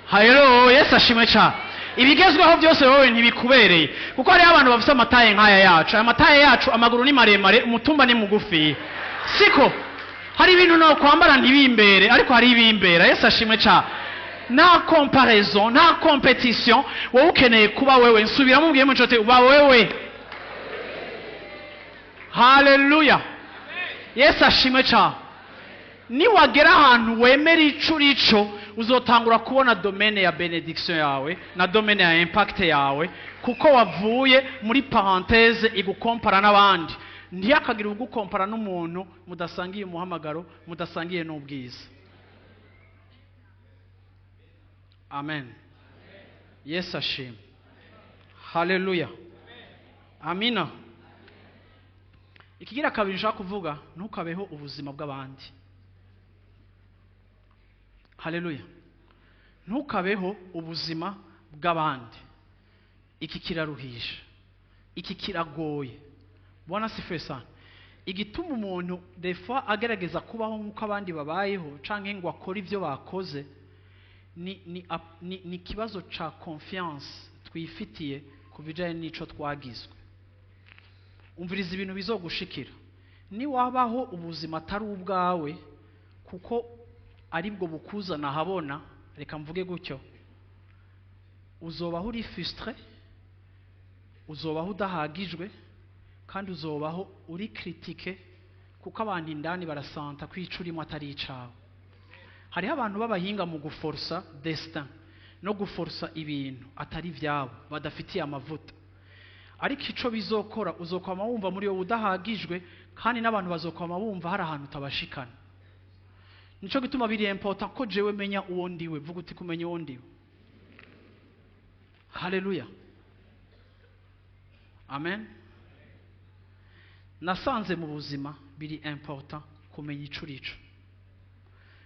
Haleluya, Yesu ashimwe cyane. Ibigezweho byose wowe ntibikubereye, kuko hariho abantu bafite amataye nk'aya yacu. Aya mataye yacu, amaguru ni maremare, umutumba ni mugufi, siko? Hari ibintu no kwambara ntibimbere, ariko hari ibimbera. Yesu ashimwe cyane. Nta comparaison, nta compétition. Wowe ukeneye kuba wewe. Nsubiramo, ubwiye mu nshuti, uba wewe. Haleluya, Yesu ashimwe cyane. Niwagera ahantu wemera ico urico, uzotangura kubona domaine ya bénédiction yawe na domaine ya impact yawe, kuko wavuye muri parenthèse igukompara n'abandi. Ntiyakagire ugukompara n'umuntu mudasangiye umuhamagaro, mudasangiye n'ubwiza. Amen. Yesu ashimwe. Haleluya, amina. Ikigira kabiri nshaka kuvuga: ntukabeho ubuzima bw'abandi. Haleluya. Ntukabeho ubuzima bw'abandi. Iki kiraruhisha, iki kiragoye. Bwana asifiwe sana. Igituma umuntu des fois agerageza kubaho nk'uko abandi babayeho canke ngo akore ibyo bakoze ni ikibazo ca confiance twifitiye ku bijanye n'ico twagizwe. Umviriza ibintu bizogushikira niwabaho ubuzima atari ubwawe, kuko aribwo bukuzana ahabona. Reka mvuge gutyo: uzobaho uri frustré, uzobaho udahagijwe, kandi uzobaho uri critiqué, kuko abantu indani barasanta ko ico urimo atari icawe. Hariho abantu b'abahinga mu guforsa destin no guforsa ibintu atari ivyabo, badafitiye amavuta. Ariko ico bizokora, uzokwama wumva muri wowe udahagijwe, kandi n'abantu bazokwama bumva hari ahantu utabashikana. Nico gituma biri important ko jewe menya uwo ndiwe. Vuga uti: "Kumenya uwo ndiwe." Haleluya, amen. Nasanze mu buzima biri important kumenya ico urico.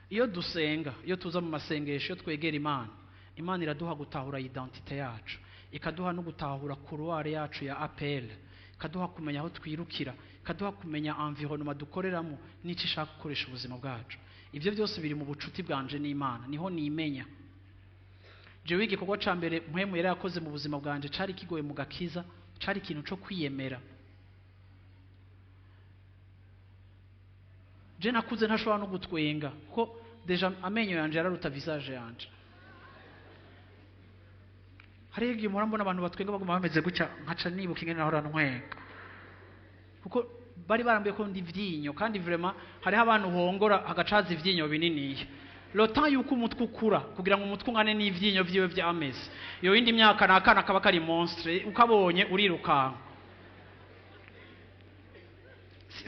Iyo dusenga, iyo tuza mu masengesho, iyo twegera Imana, Imana iraduha gutahura identité yacu, ikaduha no gutahura couloir yacu ya appel, ikaduha kumenya aho twirukira, ikaduha kumenya environnement dukoreramo n'icyo ishaka gukoresha ubuzima bwacu. Ibyo byose biri mu bucuti bwanje n'Imana, niho nimenya. Jewe igikorwa ca mbere Mpwemu yari yakoze mu buzima bwanje cari kigoye mu gakiza, cari ikintu co kwiyemera. Je nakuze ntashobora no gutwenga, kuko déjà amenyo yanje yararuta visage yanje. Hariho igihe mpora mbona abantu batwenga baguma bameze gutya, nkaca nibuka ingene nahora ntwenga, kuko bari barambiye ko ndi ivyinyo. Kandi vraiment hariho abantu hongora hagacaza ivyinyo bininiya. Le temps yuko umutwe ukura kugira ngo umutwe ungane n'ivyinyo vyiwe vyameze, iyo yindi myaka ni akana kaba kari monstre, ukabonye urirukanka.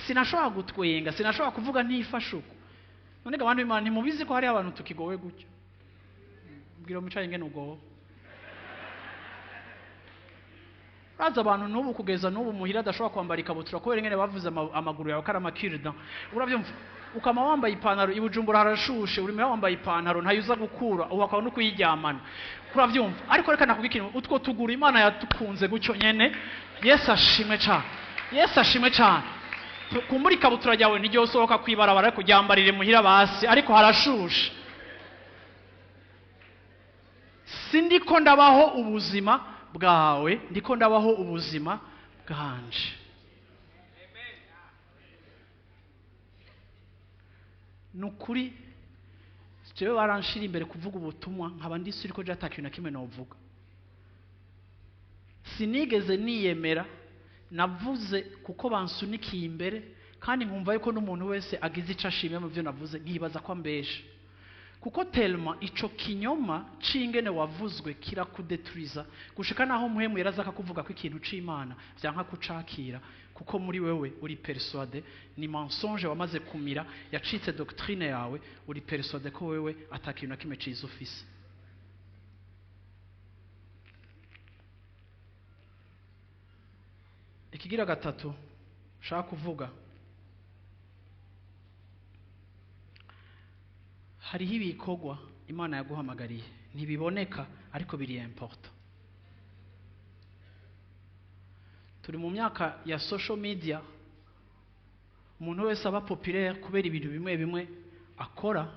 Sinashobora gutwenga, sinashobora kuvuga ntifashe uko. None abantu b'Imana, ntimubizi ko hariho abantu tukigowe gutyo? Mbwira mwicaye ingene ugowe. Uraza abantu n'ubu, kugeza n'ubu muhira adashobora kwambara ikabutura kubera ingene bavuze amaguru yawe ko ari amakirida. Urabyumva, ukama wambaye ipantaro. I Bujumbura harashushe, uri muhira wambaye ipantaro, ntayo uza gukura, uhakaba no kuyiryamana. Urabyumva? Ariko reka nakubwira ikintu: utwo tuguru Imana yadukunze gutyo nyene. Yesu ashimwe cane, Yesu ashimwe cane. Kumbura ikabutura ryawe ntiryosohoka kwibarabara, ariko ryambarire muhira basi, ariko harashushe. Sindiko ndabaho ubuzima bwawe, ndiko ndabaho ubuzima bwanje. Ni ukuri, jewe baranshira imbere kuvuga ubutumwa, nkaba ndi sûr ko je ata kintu na kimwe novuga. Sinigeze niyemera, navuze kuko bansunikiye imbere, kandi nkumva yuko n'umuntu wese agize ico ashimye mu byo navuze, nkibaza ko ambesha, kuko tellement ico kinyoma c'ingene wavuzwe kirakudeturiza, gushika naho Muhemu yaraza akakuvuga ko ikintu c'Imana vyanka kucakira, kuko muri wewe uri persuadé ni mensonge wamaze kumira, yacitse doctrine yawe. Uri persuadé ko wewe ata kintu na kimwe ciza ufise. Ikigira gatatu nshaka kuvuga: hariho ibikorwa Imana yaguhamagariye ntibiboneka, ariko biri important. Turi mu myaka ya social media, umuntu wese aba populaire kubera ibintu bimwe bimwe akora,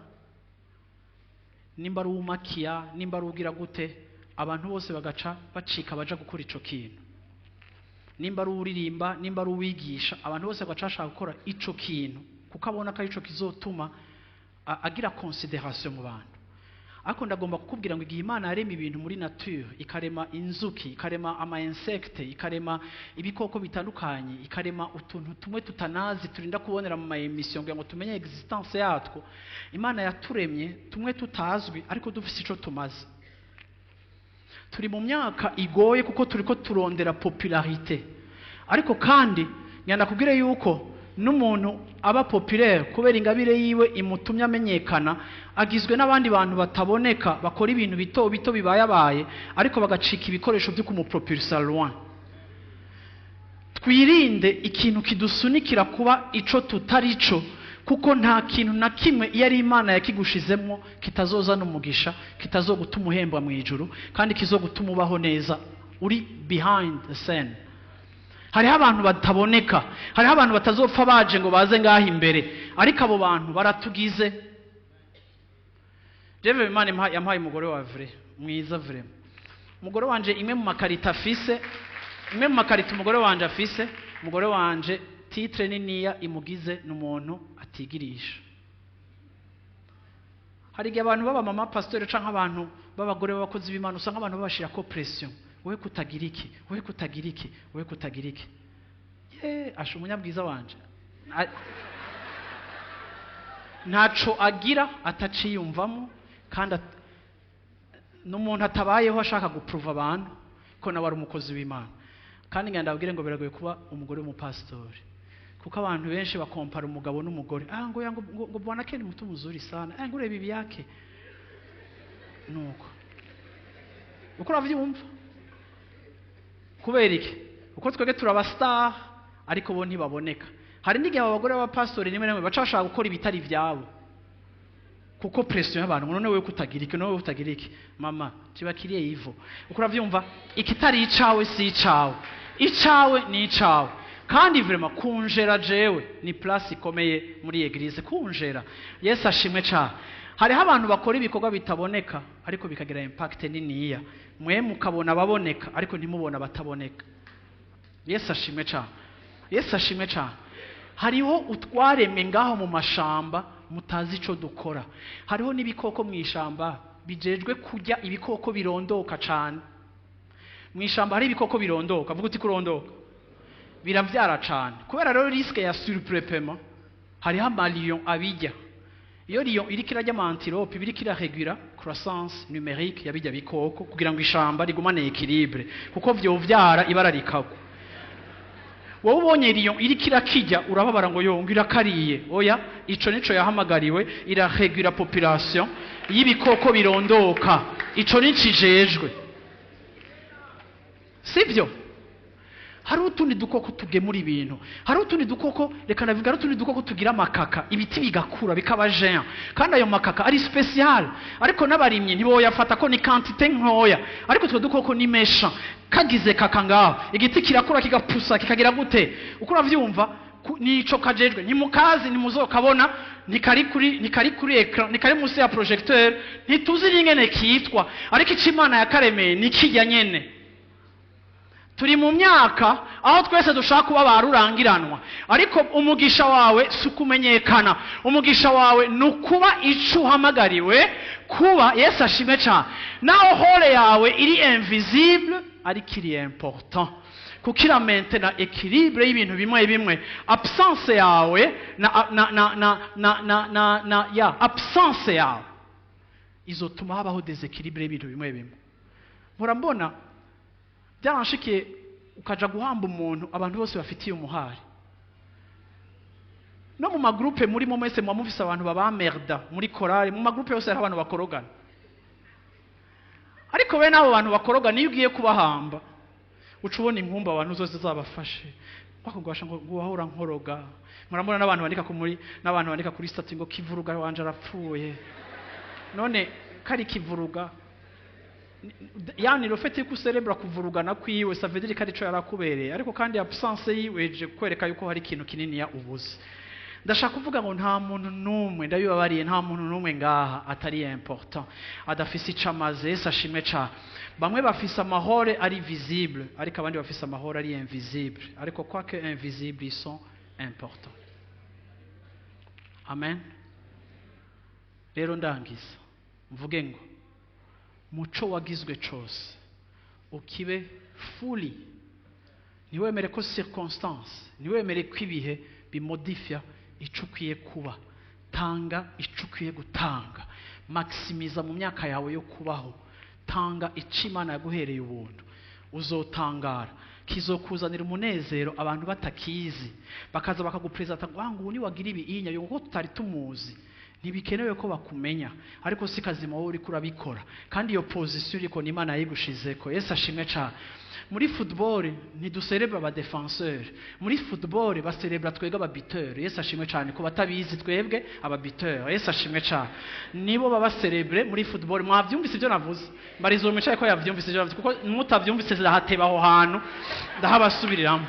nimba ari uwumakiya, nimba ari ugira gute, abantu bose bagaca bacika baja gukora ico kintu. Nimba ari uririmba, nimba ari uwigisha, abantu bose bagaca bashaka gukora ico kintu, kuko abona ko arico kizotuma agira considération mu bantu. Ariko ndagomba kukubwira ngo igihe Imana yarema ibintu muri nature, ikarema inzuki, ikarema ama insecte, ikarema ibikoko bitandukanye, ikarema utuntu tumwe tutanazi turinda kubonera mu ma émission kugira ngo tumenye existence yatwo, Imana yaturemye tumwe tutazwi ariko dufise ico tumaze. Turi mu myaka igoye kuko turiko turondera popularité, ariko kandi ngenda kubwire yuko n'umuntu aba populaire kubera ingabire yiwe imutumye amenyekana, agizwe n'abandi bantu bataboneka bakora ibintu bito bito bibayabaye, ariko bagacika ibikoresho byo kumupropulsa loin. Twirinde ikintu kidusunikira kuba ico tutari cyo, kuko nta kintu na kimwe iyo ari Imana yakigushizemo kitazozana umugisha, kitazogutuma uhembwa mu ijuru, kandi kizogutuma ubaho neza uri behind the scene. Hariho abantu bataboneka, hariho abantu batazopfa baje ngo baze ngaho imbere, ariko abo bantu baratugize. Jewe Imana yampaye umugore wa vrai mwiza, vraiment. Umugore wanje, imwe mu ma qualités afise, imwe mu ma qualités umugore wanje afise, umugore wanje titre niniya imugize ni umuntu atigirisha. Hari igihe abantu baba mama pasteur canke abantu b'abagore b'abakozi b'Imana usanga abantu babashirako pression: wowe kutagira iki, wowe kutagira iki, wowe kutagira iki. Ye asha, umunyabwiza wanje ntaco agira ataciyumvamo, kandi n'umuntu atabayeho ashaka gupruva abantu ko nawe ari umukozi w'Imana. Kandi ngenda ndababwire ngo biragoye kuba umugore w'umupasitori, kuko abantu benshi bakompara umugabo n'umugore. Ah, ngo ya, ngo bwana ke ni mtu mzuri sana, ah, ngo ureba ibi yake nuko uko uravyumva. Kubera iki? Kuko twebwe turaba star ariko bo ntibaboneka. Hari n'igihe abo bagore b'abapasitori rimwe na rimwe baca bashaka gukora ibitari ivyabo kuko pression y'abantu ngo none wewe kutagira iki, none wewe kutagira iki. Mama kibakiriye ivo, uko uravyumva, ikitari icawe si icawe, icawe ni icawe. Kandi vraiment kunjera jewe ni place ikomeye muri église, kunjera. Yesu ashimwe cane. Hariho abantu bakora ibikorwa bitaboneka ariko bikagira impact niniya, mwe mukabona ababoneka ariko ntimubona abataboneka. Yesu ashimwe cane, Yesu ashimwe cane. Hariho utwaremwe ngaho mu mashamba mutazi ico dukora. Hariho n'ibikoko mu ishamba bijejwe kurya ibikoko birondoka cane. Mu ishamba hari ibikoko birondoka, vuga uti kurondoka biravyara cane. Kubera rero risque ya surpeuplement, hariho ama lion abijya. Iyo lion iriko irarya ama antilope, iba iriko iraregura croissance numérique yabijya bikoko kugira ngo ishamba rigumane équilibre, kuko vyovyara ibara rikagwa. Wowe ubonye lion iriko irakijya urababara ngo yo, ngo irakariye. Oya, ico nico yahamagariwe, iraregura population y'ibikoko birondoka, ico nicijejwe, sibyo? Hari utundi dukoko tugemura ibintu, hari utundi dukoko, reka navuga, hari utundi dukoko tugira amakaka, ibiti bigakura bikaba géant, kandi ayo makaka ari spécial, ariko n'abarimyi ntiboyafata ko ni quantité ntoya. Ariko utwo dukoko ni méchant, kagize kaka ngaho igiti kirakura, kigapusa, kikagira gute, uko uravyumva. Nico kajejwe, ntimukazi, ntimuzokabona, ntikari kuri écran, ntikari munsi ya projecteur, ntituzi n'ingene kitwa, ariko ico Imana yakaremeye nikijya nyene. Turi mu myaka aho twese dushaka kuba ba rurangiranwa, ariko umugisha wawe si ukumenyekana, umugisha wawe ni ukuba ico uhamagariwe kuba. Yesu ashime cyane. Naho rôle yawe iri invisible ariko iri important, kuko iramentena équilibre y'ibintu bimwe bimwe. Absence yawe na na na na na na na na ya absence yawe izotuma habaho déséquilibre y'ibintu bimwe bimwe. Mpora mbona byaranshikiye, ukaja guhamba umuntu abantu bose bafitiye umuhari, no mu ma groupe murimo mwese muba mufise abantu babamerda muri korali, mu ma groupe yose hariho abantu bakorogana. Ariko bene abo bantu bakorogana, iyo ugiye kubahamba uca ubona inkumba abantu zose zabafashe, bakugwasha ngo wahora nkoroga. Murambona n'abantu bandika ku muri n'abantu bandika kuri statut ngo kivuruga wanje arapfuye. None kari kivuruga, yani le fait yuko userebra kuvurugana kwiwe, ça veut dire ko arico yarakubereye, ariko kandi absence yiwe ije kwereka yuko hari ikintu kinini ya ubuze. Ndashaka kuvuga ngo nta muntu n'umwe, ndabibabariye, nta muntu n'umwe ngaha atari important, adafise ico amaze. Yesu ashimwe cane. Bamwe bafise ama rôle ari visible, ariko abandi bafise ama rôle ari invisible, ariko quoique invisible, ils sont importants. Amen. Rero ndangiza mvuge ngo Muco wagizwe cose ukibe fully. Ntiwemere ko circonstance, ntiwemere ko ibihe bimodifya ico ukwiye kuba. Tanga ico ukwiye gutanga, maximiza mu myaka yawe yo kubaho. Tanga ico Imana yaguhereye ubuntu, uzotangara, kizokuzanira umunezero abantu batakizi, bakaza bakagupresenta ngo ngo ni wagira ibi inya yo kuko tutari tumuzi. Ntibikenewe ko bakumenya, ariko si kazima wowe uriko urabikora, kandi iyo position uriko ni Imana yayigushizeko. Yesu ashimwe cane. Muri football ntiduserebra aba défenseur, muri football baserebra twebwe aba buteur. Yesu ashimwe cane. Ku batabizi, twebwe aba buteur, Yesu ashimwe cane, nibo baba célèbre muri football. Mwavyumvise ibyo navuze? Mbarizo mwicaye ko yavyumvise ibyo navuze, kuko mutavyumvise ndahateba aho hantu ndahabasubiriramo.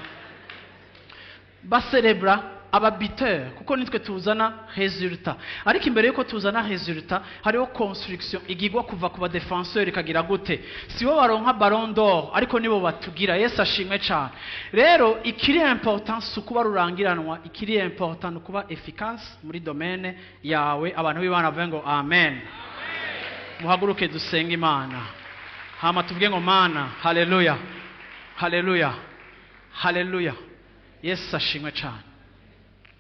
Baserebra aba buteur kuko nitwe tuzana résultat, ariko imbere yuko tuzana résultat hariho construction igigwa kuva ku ba défenseur ikagira gute. Si bo baronka Ballon d'Or, ariko nibo batugira. Yesu ashimwe cane. Rero ikiri important si ukuba rurangiranwa, ikiri important ni ukuba efficace muri domaine yawe. Abantu b'Imana bavuge ngo amen. Muhaguruke dusenge Imana, hama tuvuge ngo Mana, haleluya, haleluya, haleluya. Yesu ashimwe cane.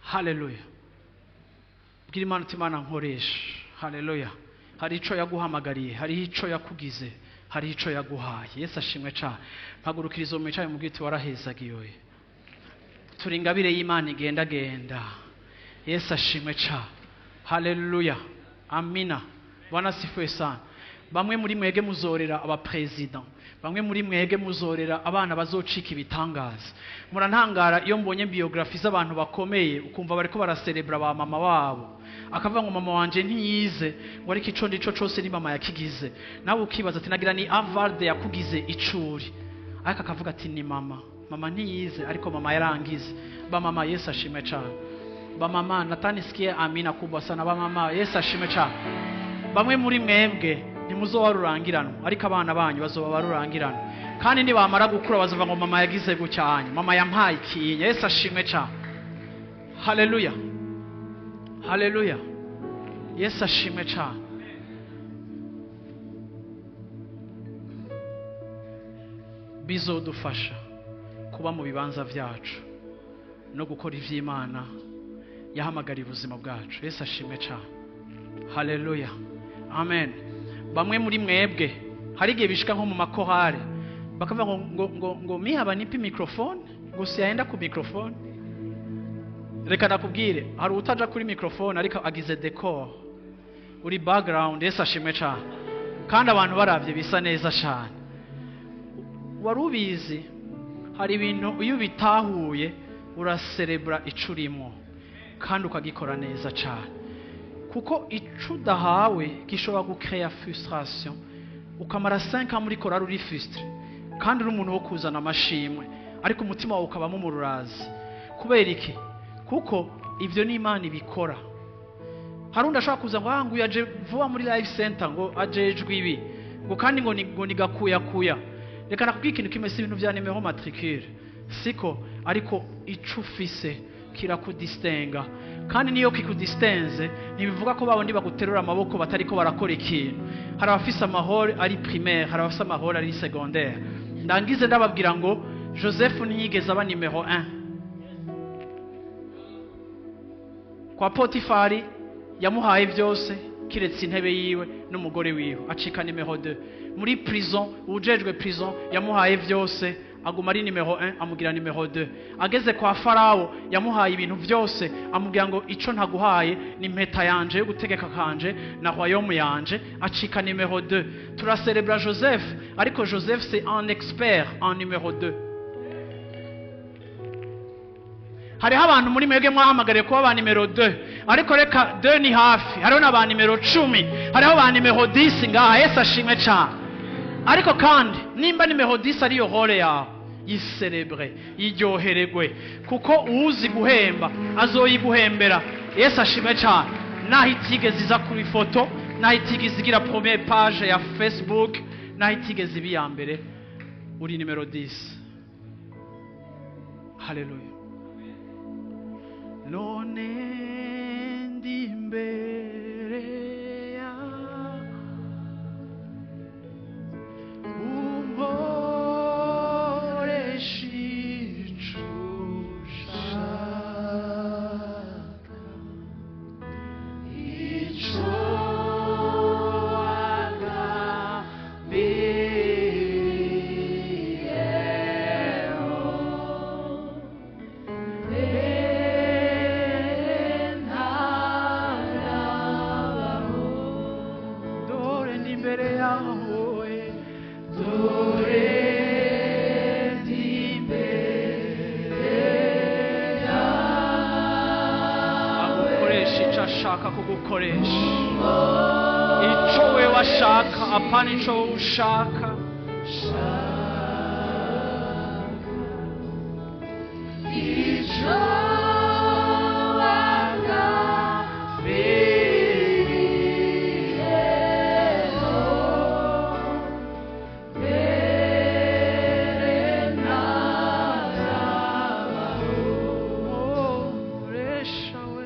Haleluya. Bwira Imana uti: "Imana, nkoresha." Haleluya. Hari ico yaguhamagariye, hari ico yakugize, hari ico yaguhaye. Yesu ashimwe cane. Mpagurukirizo mwicaye mu bwiti, warahezagiwe. Turi ingabire y'Imana igendagenda. Yesu ashimwe cane. Haleluya, amina. Bwana asifiwe sana. Bamwe muri mwege muzorera abaperezida, bamwe muri mwege muzorera abana bazocika ibitangaza. Murantangara iyo mbonye biographie z'abantu bakomeye, ukumva bariko baraserebra ba mama wabo, akavuga ngo mama wanje ntiyize, ngo ariko ico ndico cose ni mama yakigize. Nawe ukibaza ati nagira ni Harvard yakugize icuri, ariko akavuga ati ni mama. Mama ntiyize, ariko mama yarangize. Ba mama, Yesu ashimwe cane. Ba mama, natanisikie amina kubwa sana. Ba mama, Yesu ashimwe cane. Bamwe muri mwebwe ntimuzoba rurangiranwa, ariko abana banyu bazoba barurangiranwa, kandi nibamara gukura bazova ngo mama yagize gucyanya, mama yampaye ikinya. Yesu ashimwe cane. Haleluya, haleluya. Yesu ashimwe cane. Bizodufasha kuba mu bibanza byacu no gukora ivy'Imana yahamagariye ubuzima bwacu. Yesu ashimwe cane. Haleluya, amen. Bamwe muri mwebwe hari igihe bishika nko mu makorale bakavuga ngo mihaba nipi microphone, ngo siyaenda ku microphone. Reka nakubwire, hari utaja kuri microphone ariko agize décor, uri background. Yesu ashimwe cane. Kandi abantu baravye bisa neza cane. Wari ubizi? Hari ibintu iyo ubitahuye uraserebura ico urimo kandi ukagikora neza cane, kuko ico udahawe gishobora gucrea frustration, ukamara 5 ans muri korari uri frustré, kandi uri umuntu wo kuzana amashimwe, ariko umutima wawe ukabamo umururazi. Kubera iki? Kuko ivyo ni Imana ibikora. Hari undi ashobora kuza ngo ngo yaje vuba muri Life Center, ngo ajejwe ibi, ngo kandi ngo ni gakuyakuya. Reka nakubwira ikintu kimwe: si ibintu vya numéro matricule, siko, ariko ico ufise kirakudistinga, kandi niyo kikudistenze ntibivuga ko babandi baguterura amaboko batariko barakora ikintu. Hari abafise amahoro ari primaire, hari abafise amahoro ari secondaire. Ndangize ndababwira ngo Joseph ntiyigeze aba numéro 1 kwa Potifari. Yamuhaye byose kiretse intebe yiwe n'umugore wiwe, acika numéro 2. Muri prison, ujejwe prison yamuhaye byose, aguma ari numéro 1, amugira numéro 2. Ageze kwa Farawo, yamuhaye ibintu byose, amubwira ngo ico ntaguhaye ni impeta yanje yo gutegeka kanje na royaume yanje, acika numéro 2. Turaserebra Joseph, ariko Joseph, c'est un expert en numéro 2. Hariho abantu muri mwebwe mwahamagariye kuba ba numéro 2, ariko reka 2 ni hafi. Hariho na ba numéro 10, hariho ba numéro 10 ngaha. Yesu ashimwe cane. Ariko kandi nimba numéro 10 ariyo rôle yawe, yiserebre, yiryohererwe, kuko uwuzi guhemba azoyiguhembera. Yesu ashimwe cane. Naho itigeze iza kuri foto, naho itigeze igira première page ya Facebook, naho itigeze iba iya mbere, uri numéro 10. Haleluya. None ndi imbere yawe. Ico ashaka kugukoresha, ico we washaka, apana ico wowe ushaka. Koresha we,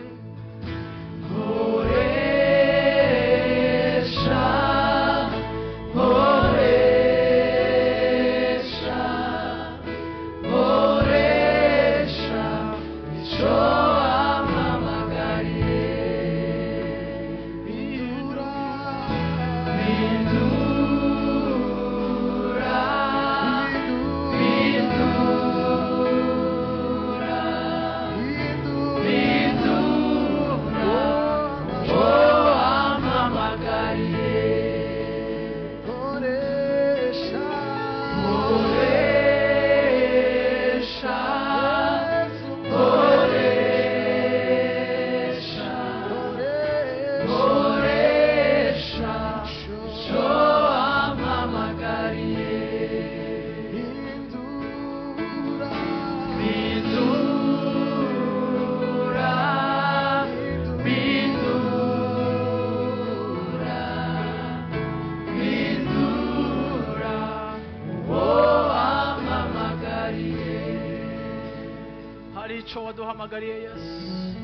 Hari ico waduhamagariye Yesu,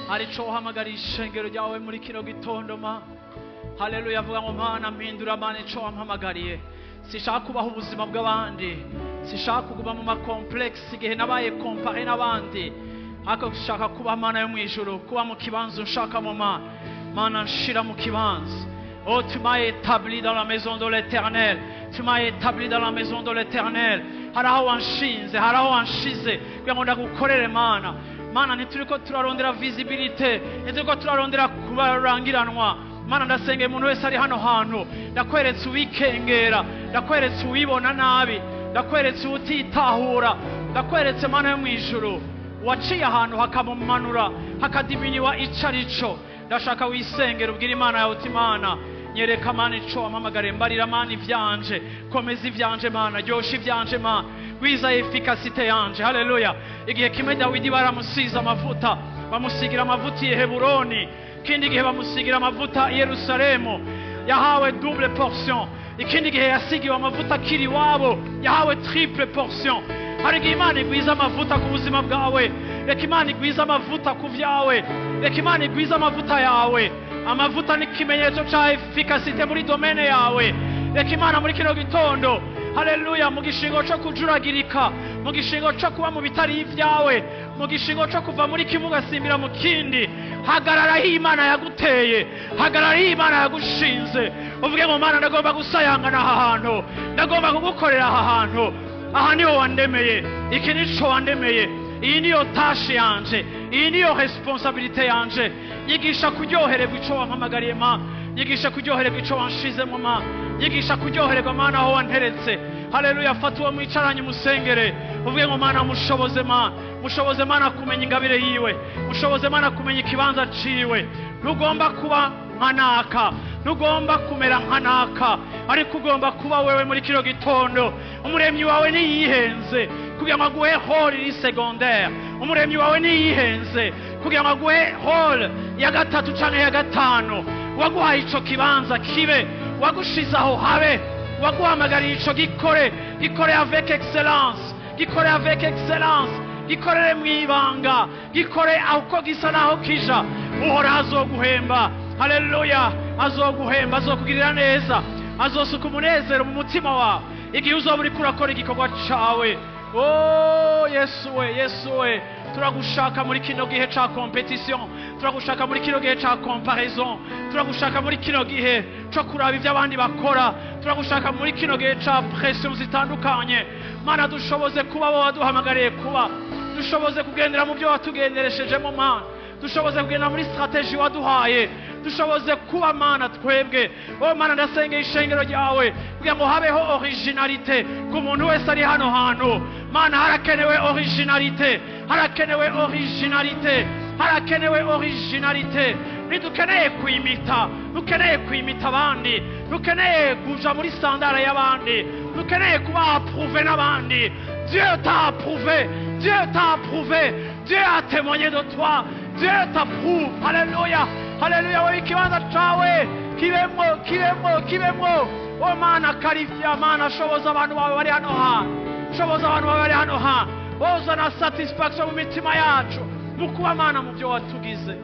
hari ico wahamagariye ishengero ryawe muri kino gitondo ma. Haleluya, avuga ngo Mana mpindura, Mana ico wampamagariye. Sishaka kubaho ubuzima bw'abandi, sishaka kuguma mu makomplexe igihe nabaye compare n'abandi, ariko nshaka kuba Mana yo mu ijuru, kuba mu kibanza unshaka mu Mana. Mana nshira mu kibanza. Oh, tu m'as établi dans la maison de l'Éternel. Tu m'as établi dans la maison de l'Éternel. Hari aho wanshinze, hari aho wanshize kugira ngo ndagukorere Mana. Mana, ntituriko turarondera visibilité, ntituriko turarondera kubarangiranwa. Mana, ndasengeye umuntu wese ari hano hantu, ndakweretse uwikengera, ndakweretse uwibona nabi, ndakweretse uwutitahura, ndakweretse Mana yo mu ijuru waciye ahantu hakamumanura, hakadiminiwa ico arico. Ndashaka wisengera ubwire Imana yawe uti Mana nyereka Mana ico wampamagariye, mbarira Mana ivyanje, komeza ivyanje Mana, ryosha ivyanje Mana, gwiza efficacité yanje. Haleluya. Igihe kimwe Dawidi baramusize amavuta, bamusigira amavuta i Heburoni, ikindi gihe bamusigira amavuta i Yerusalemu, yahawe double portion. Ikindi gihe yasigiwe amavuta akiri iwabo, yahawe triple portion. Hari igihe Imana igwiza amavuta ku buzima bwawe. Reka Imana igwize amavuta ku vyawe, reka Imana igwize amavuta yawe. Amavuta ni ikimenyetso ca efficacité muri domaine yawe. Reka Imana muri kino gitondo, haleluya, mu gishingo co kujuragirika, mu gishingo co kuba mu bitari ivyawe, mu gishingo co kuva muri kimwe ugasimbira mu kindi, hagarara aho Imana yaguteye, hagarara aho Imana yagushinze, uvuge ngo Mana ndagomba gusayangana aha hantu, ndagomba kugukorera aha hantu, aha niho wandemeye, iki nico wandemeye, iyi niyo tâche yanje, iyi niyo responsabilité yanje. Nyigisha kuryohererwa ico wampamagariye ma, nyigisha kuryohererwa ico wanshizemo ma, nyigisha kuryohererwa Mana aho wanteretse. Haleluya, fata uwo mwicaranye umusengere, uvuge ngo Mana mushoboze ma, mushoboze Mana kumenya ingabire yiwe, mushoboze Mana kumenya ikibanza ciwe. Ntugomba kuba nka naka, ntugomba kumera nka naka, ariko ugomba kuba wewe muri kino gitondo. Umuremyi wawe ntiyihenze kugira ngo aguhe rôle iri secondaire, umuremyi wawe ntiyihenze kugira ngo aguhe rôle ya gatatu canke ya gatanu. Waguhaye ico kibanza kibe, wagushize aho habe, waguhamagariye ico gikore, gikore avec excellence, gikore avec excellence, gikorere mw'ibanga, gikore uko gisa naho kija. Uhoraho azoguhemba. Haleluya, azoguhemba, azokugirira neza, azosuka umunezero mu mutima wawe igihe uzoba uriko urakora igikorwa cawe. Oh Yesu we, Yesu we, turagushaka muri kino gihe ca compétition, turagushaka muri kino gihe ca comparaison, turagushaka muri kino gihe co kuraba ivyo abandi bakora, turagushaka muri kino gihe ca pression zitandukanye. Mana, dushoboze kuba bo waduhamagariye kuba, dushoboze kugendera mu byo watugendereshejemo Mana, dushoboze kugendera muri stratégie waduhaye, dushoboze kuba Mana twebwe. Oh Mana, ndasengeye ishengero ryawe kugira ngo habeho originalité ku muntu wese ari hano hantu. Mana, harakenewe originalité, harakenewe originalité. Harakenewe originalité. Ntidukeneye kwimita, dukeneye kwimita abandi, dukeneye kuja muri standard y'abandi, dukeneye kuba approuvé n'abandi. Dieu t'a approuvé, Dieu t'a approuvé, Dieu a témoigné de toi, Dieu t'approuve. Haleluya, haleluya. Wowe ikibanza cawe kibemwo, kibemwo, kibemwo. O Mana, qualifia. Mana, shoboza abantu bawe bari hano hantu, shoboza abantu bawe bari hano hantu, bozana satisfaction mu mitima yacu mu kuba, Mana, mu byo watugize.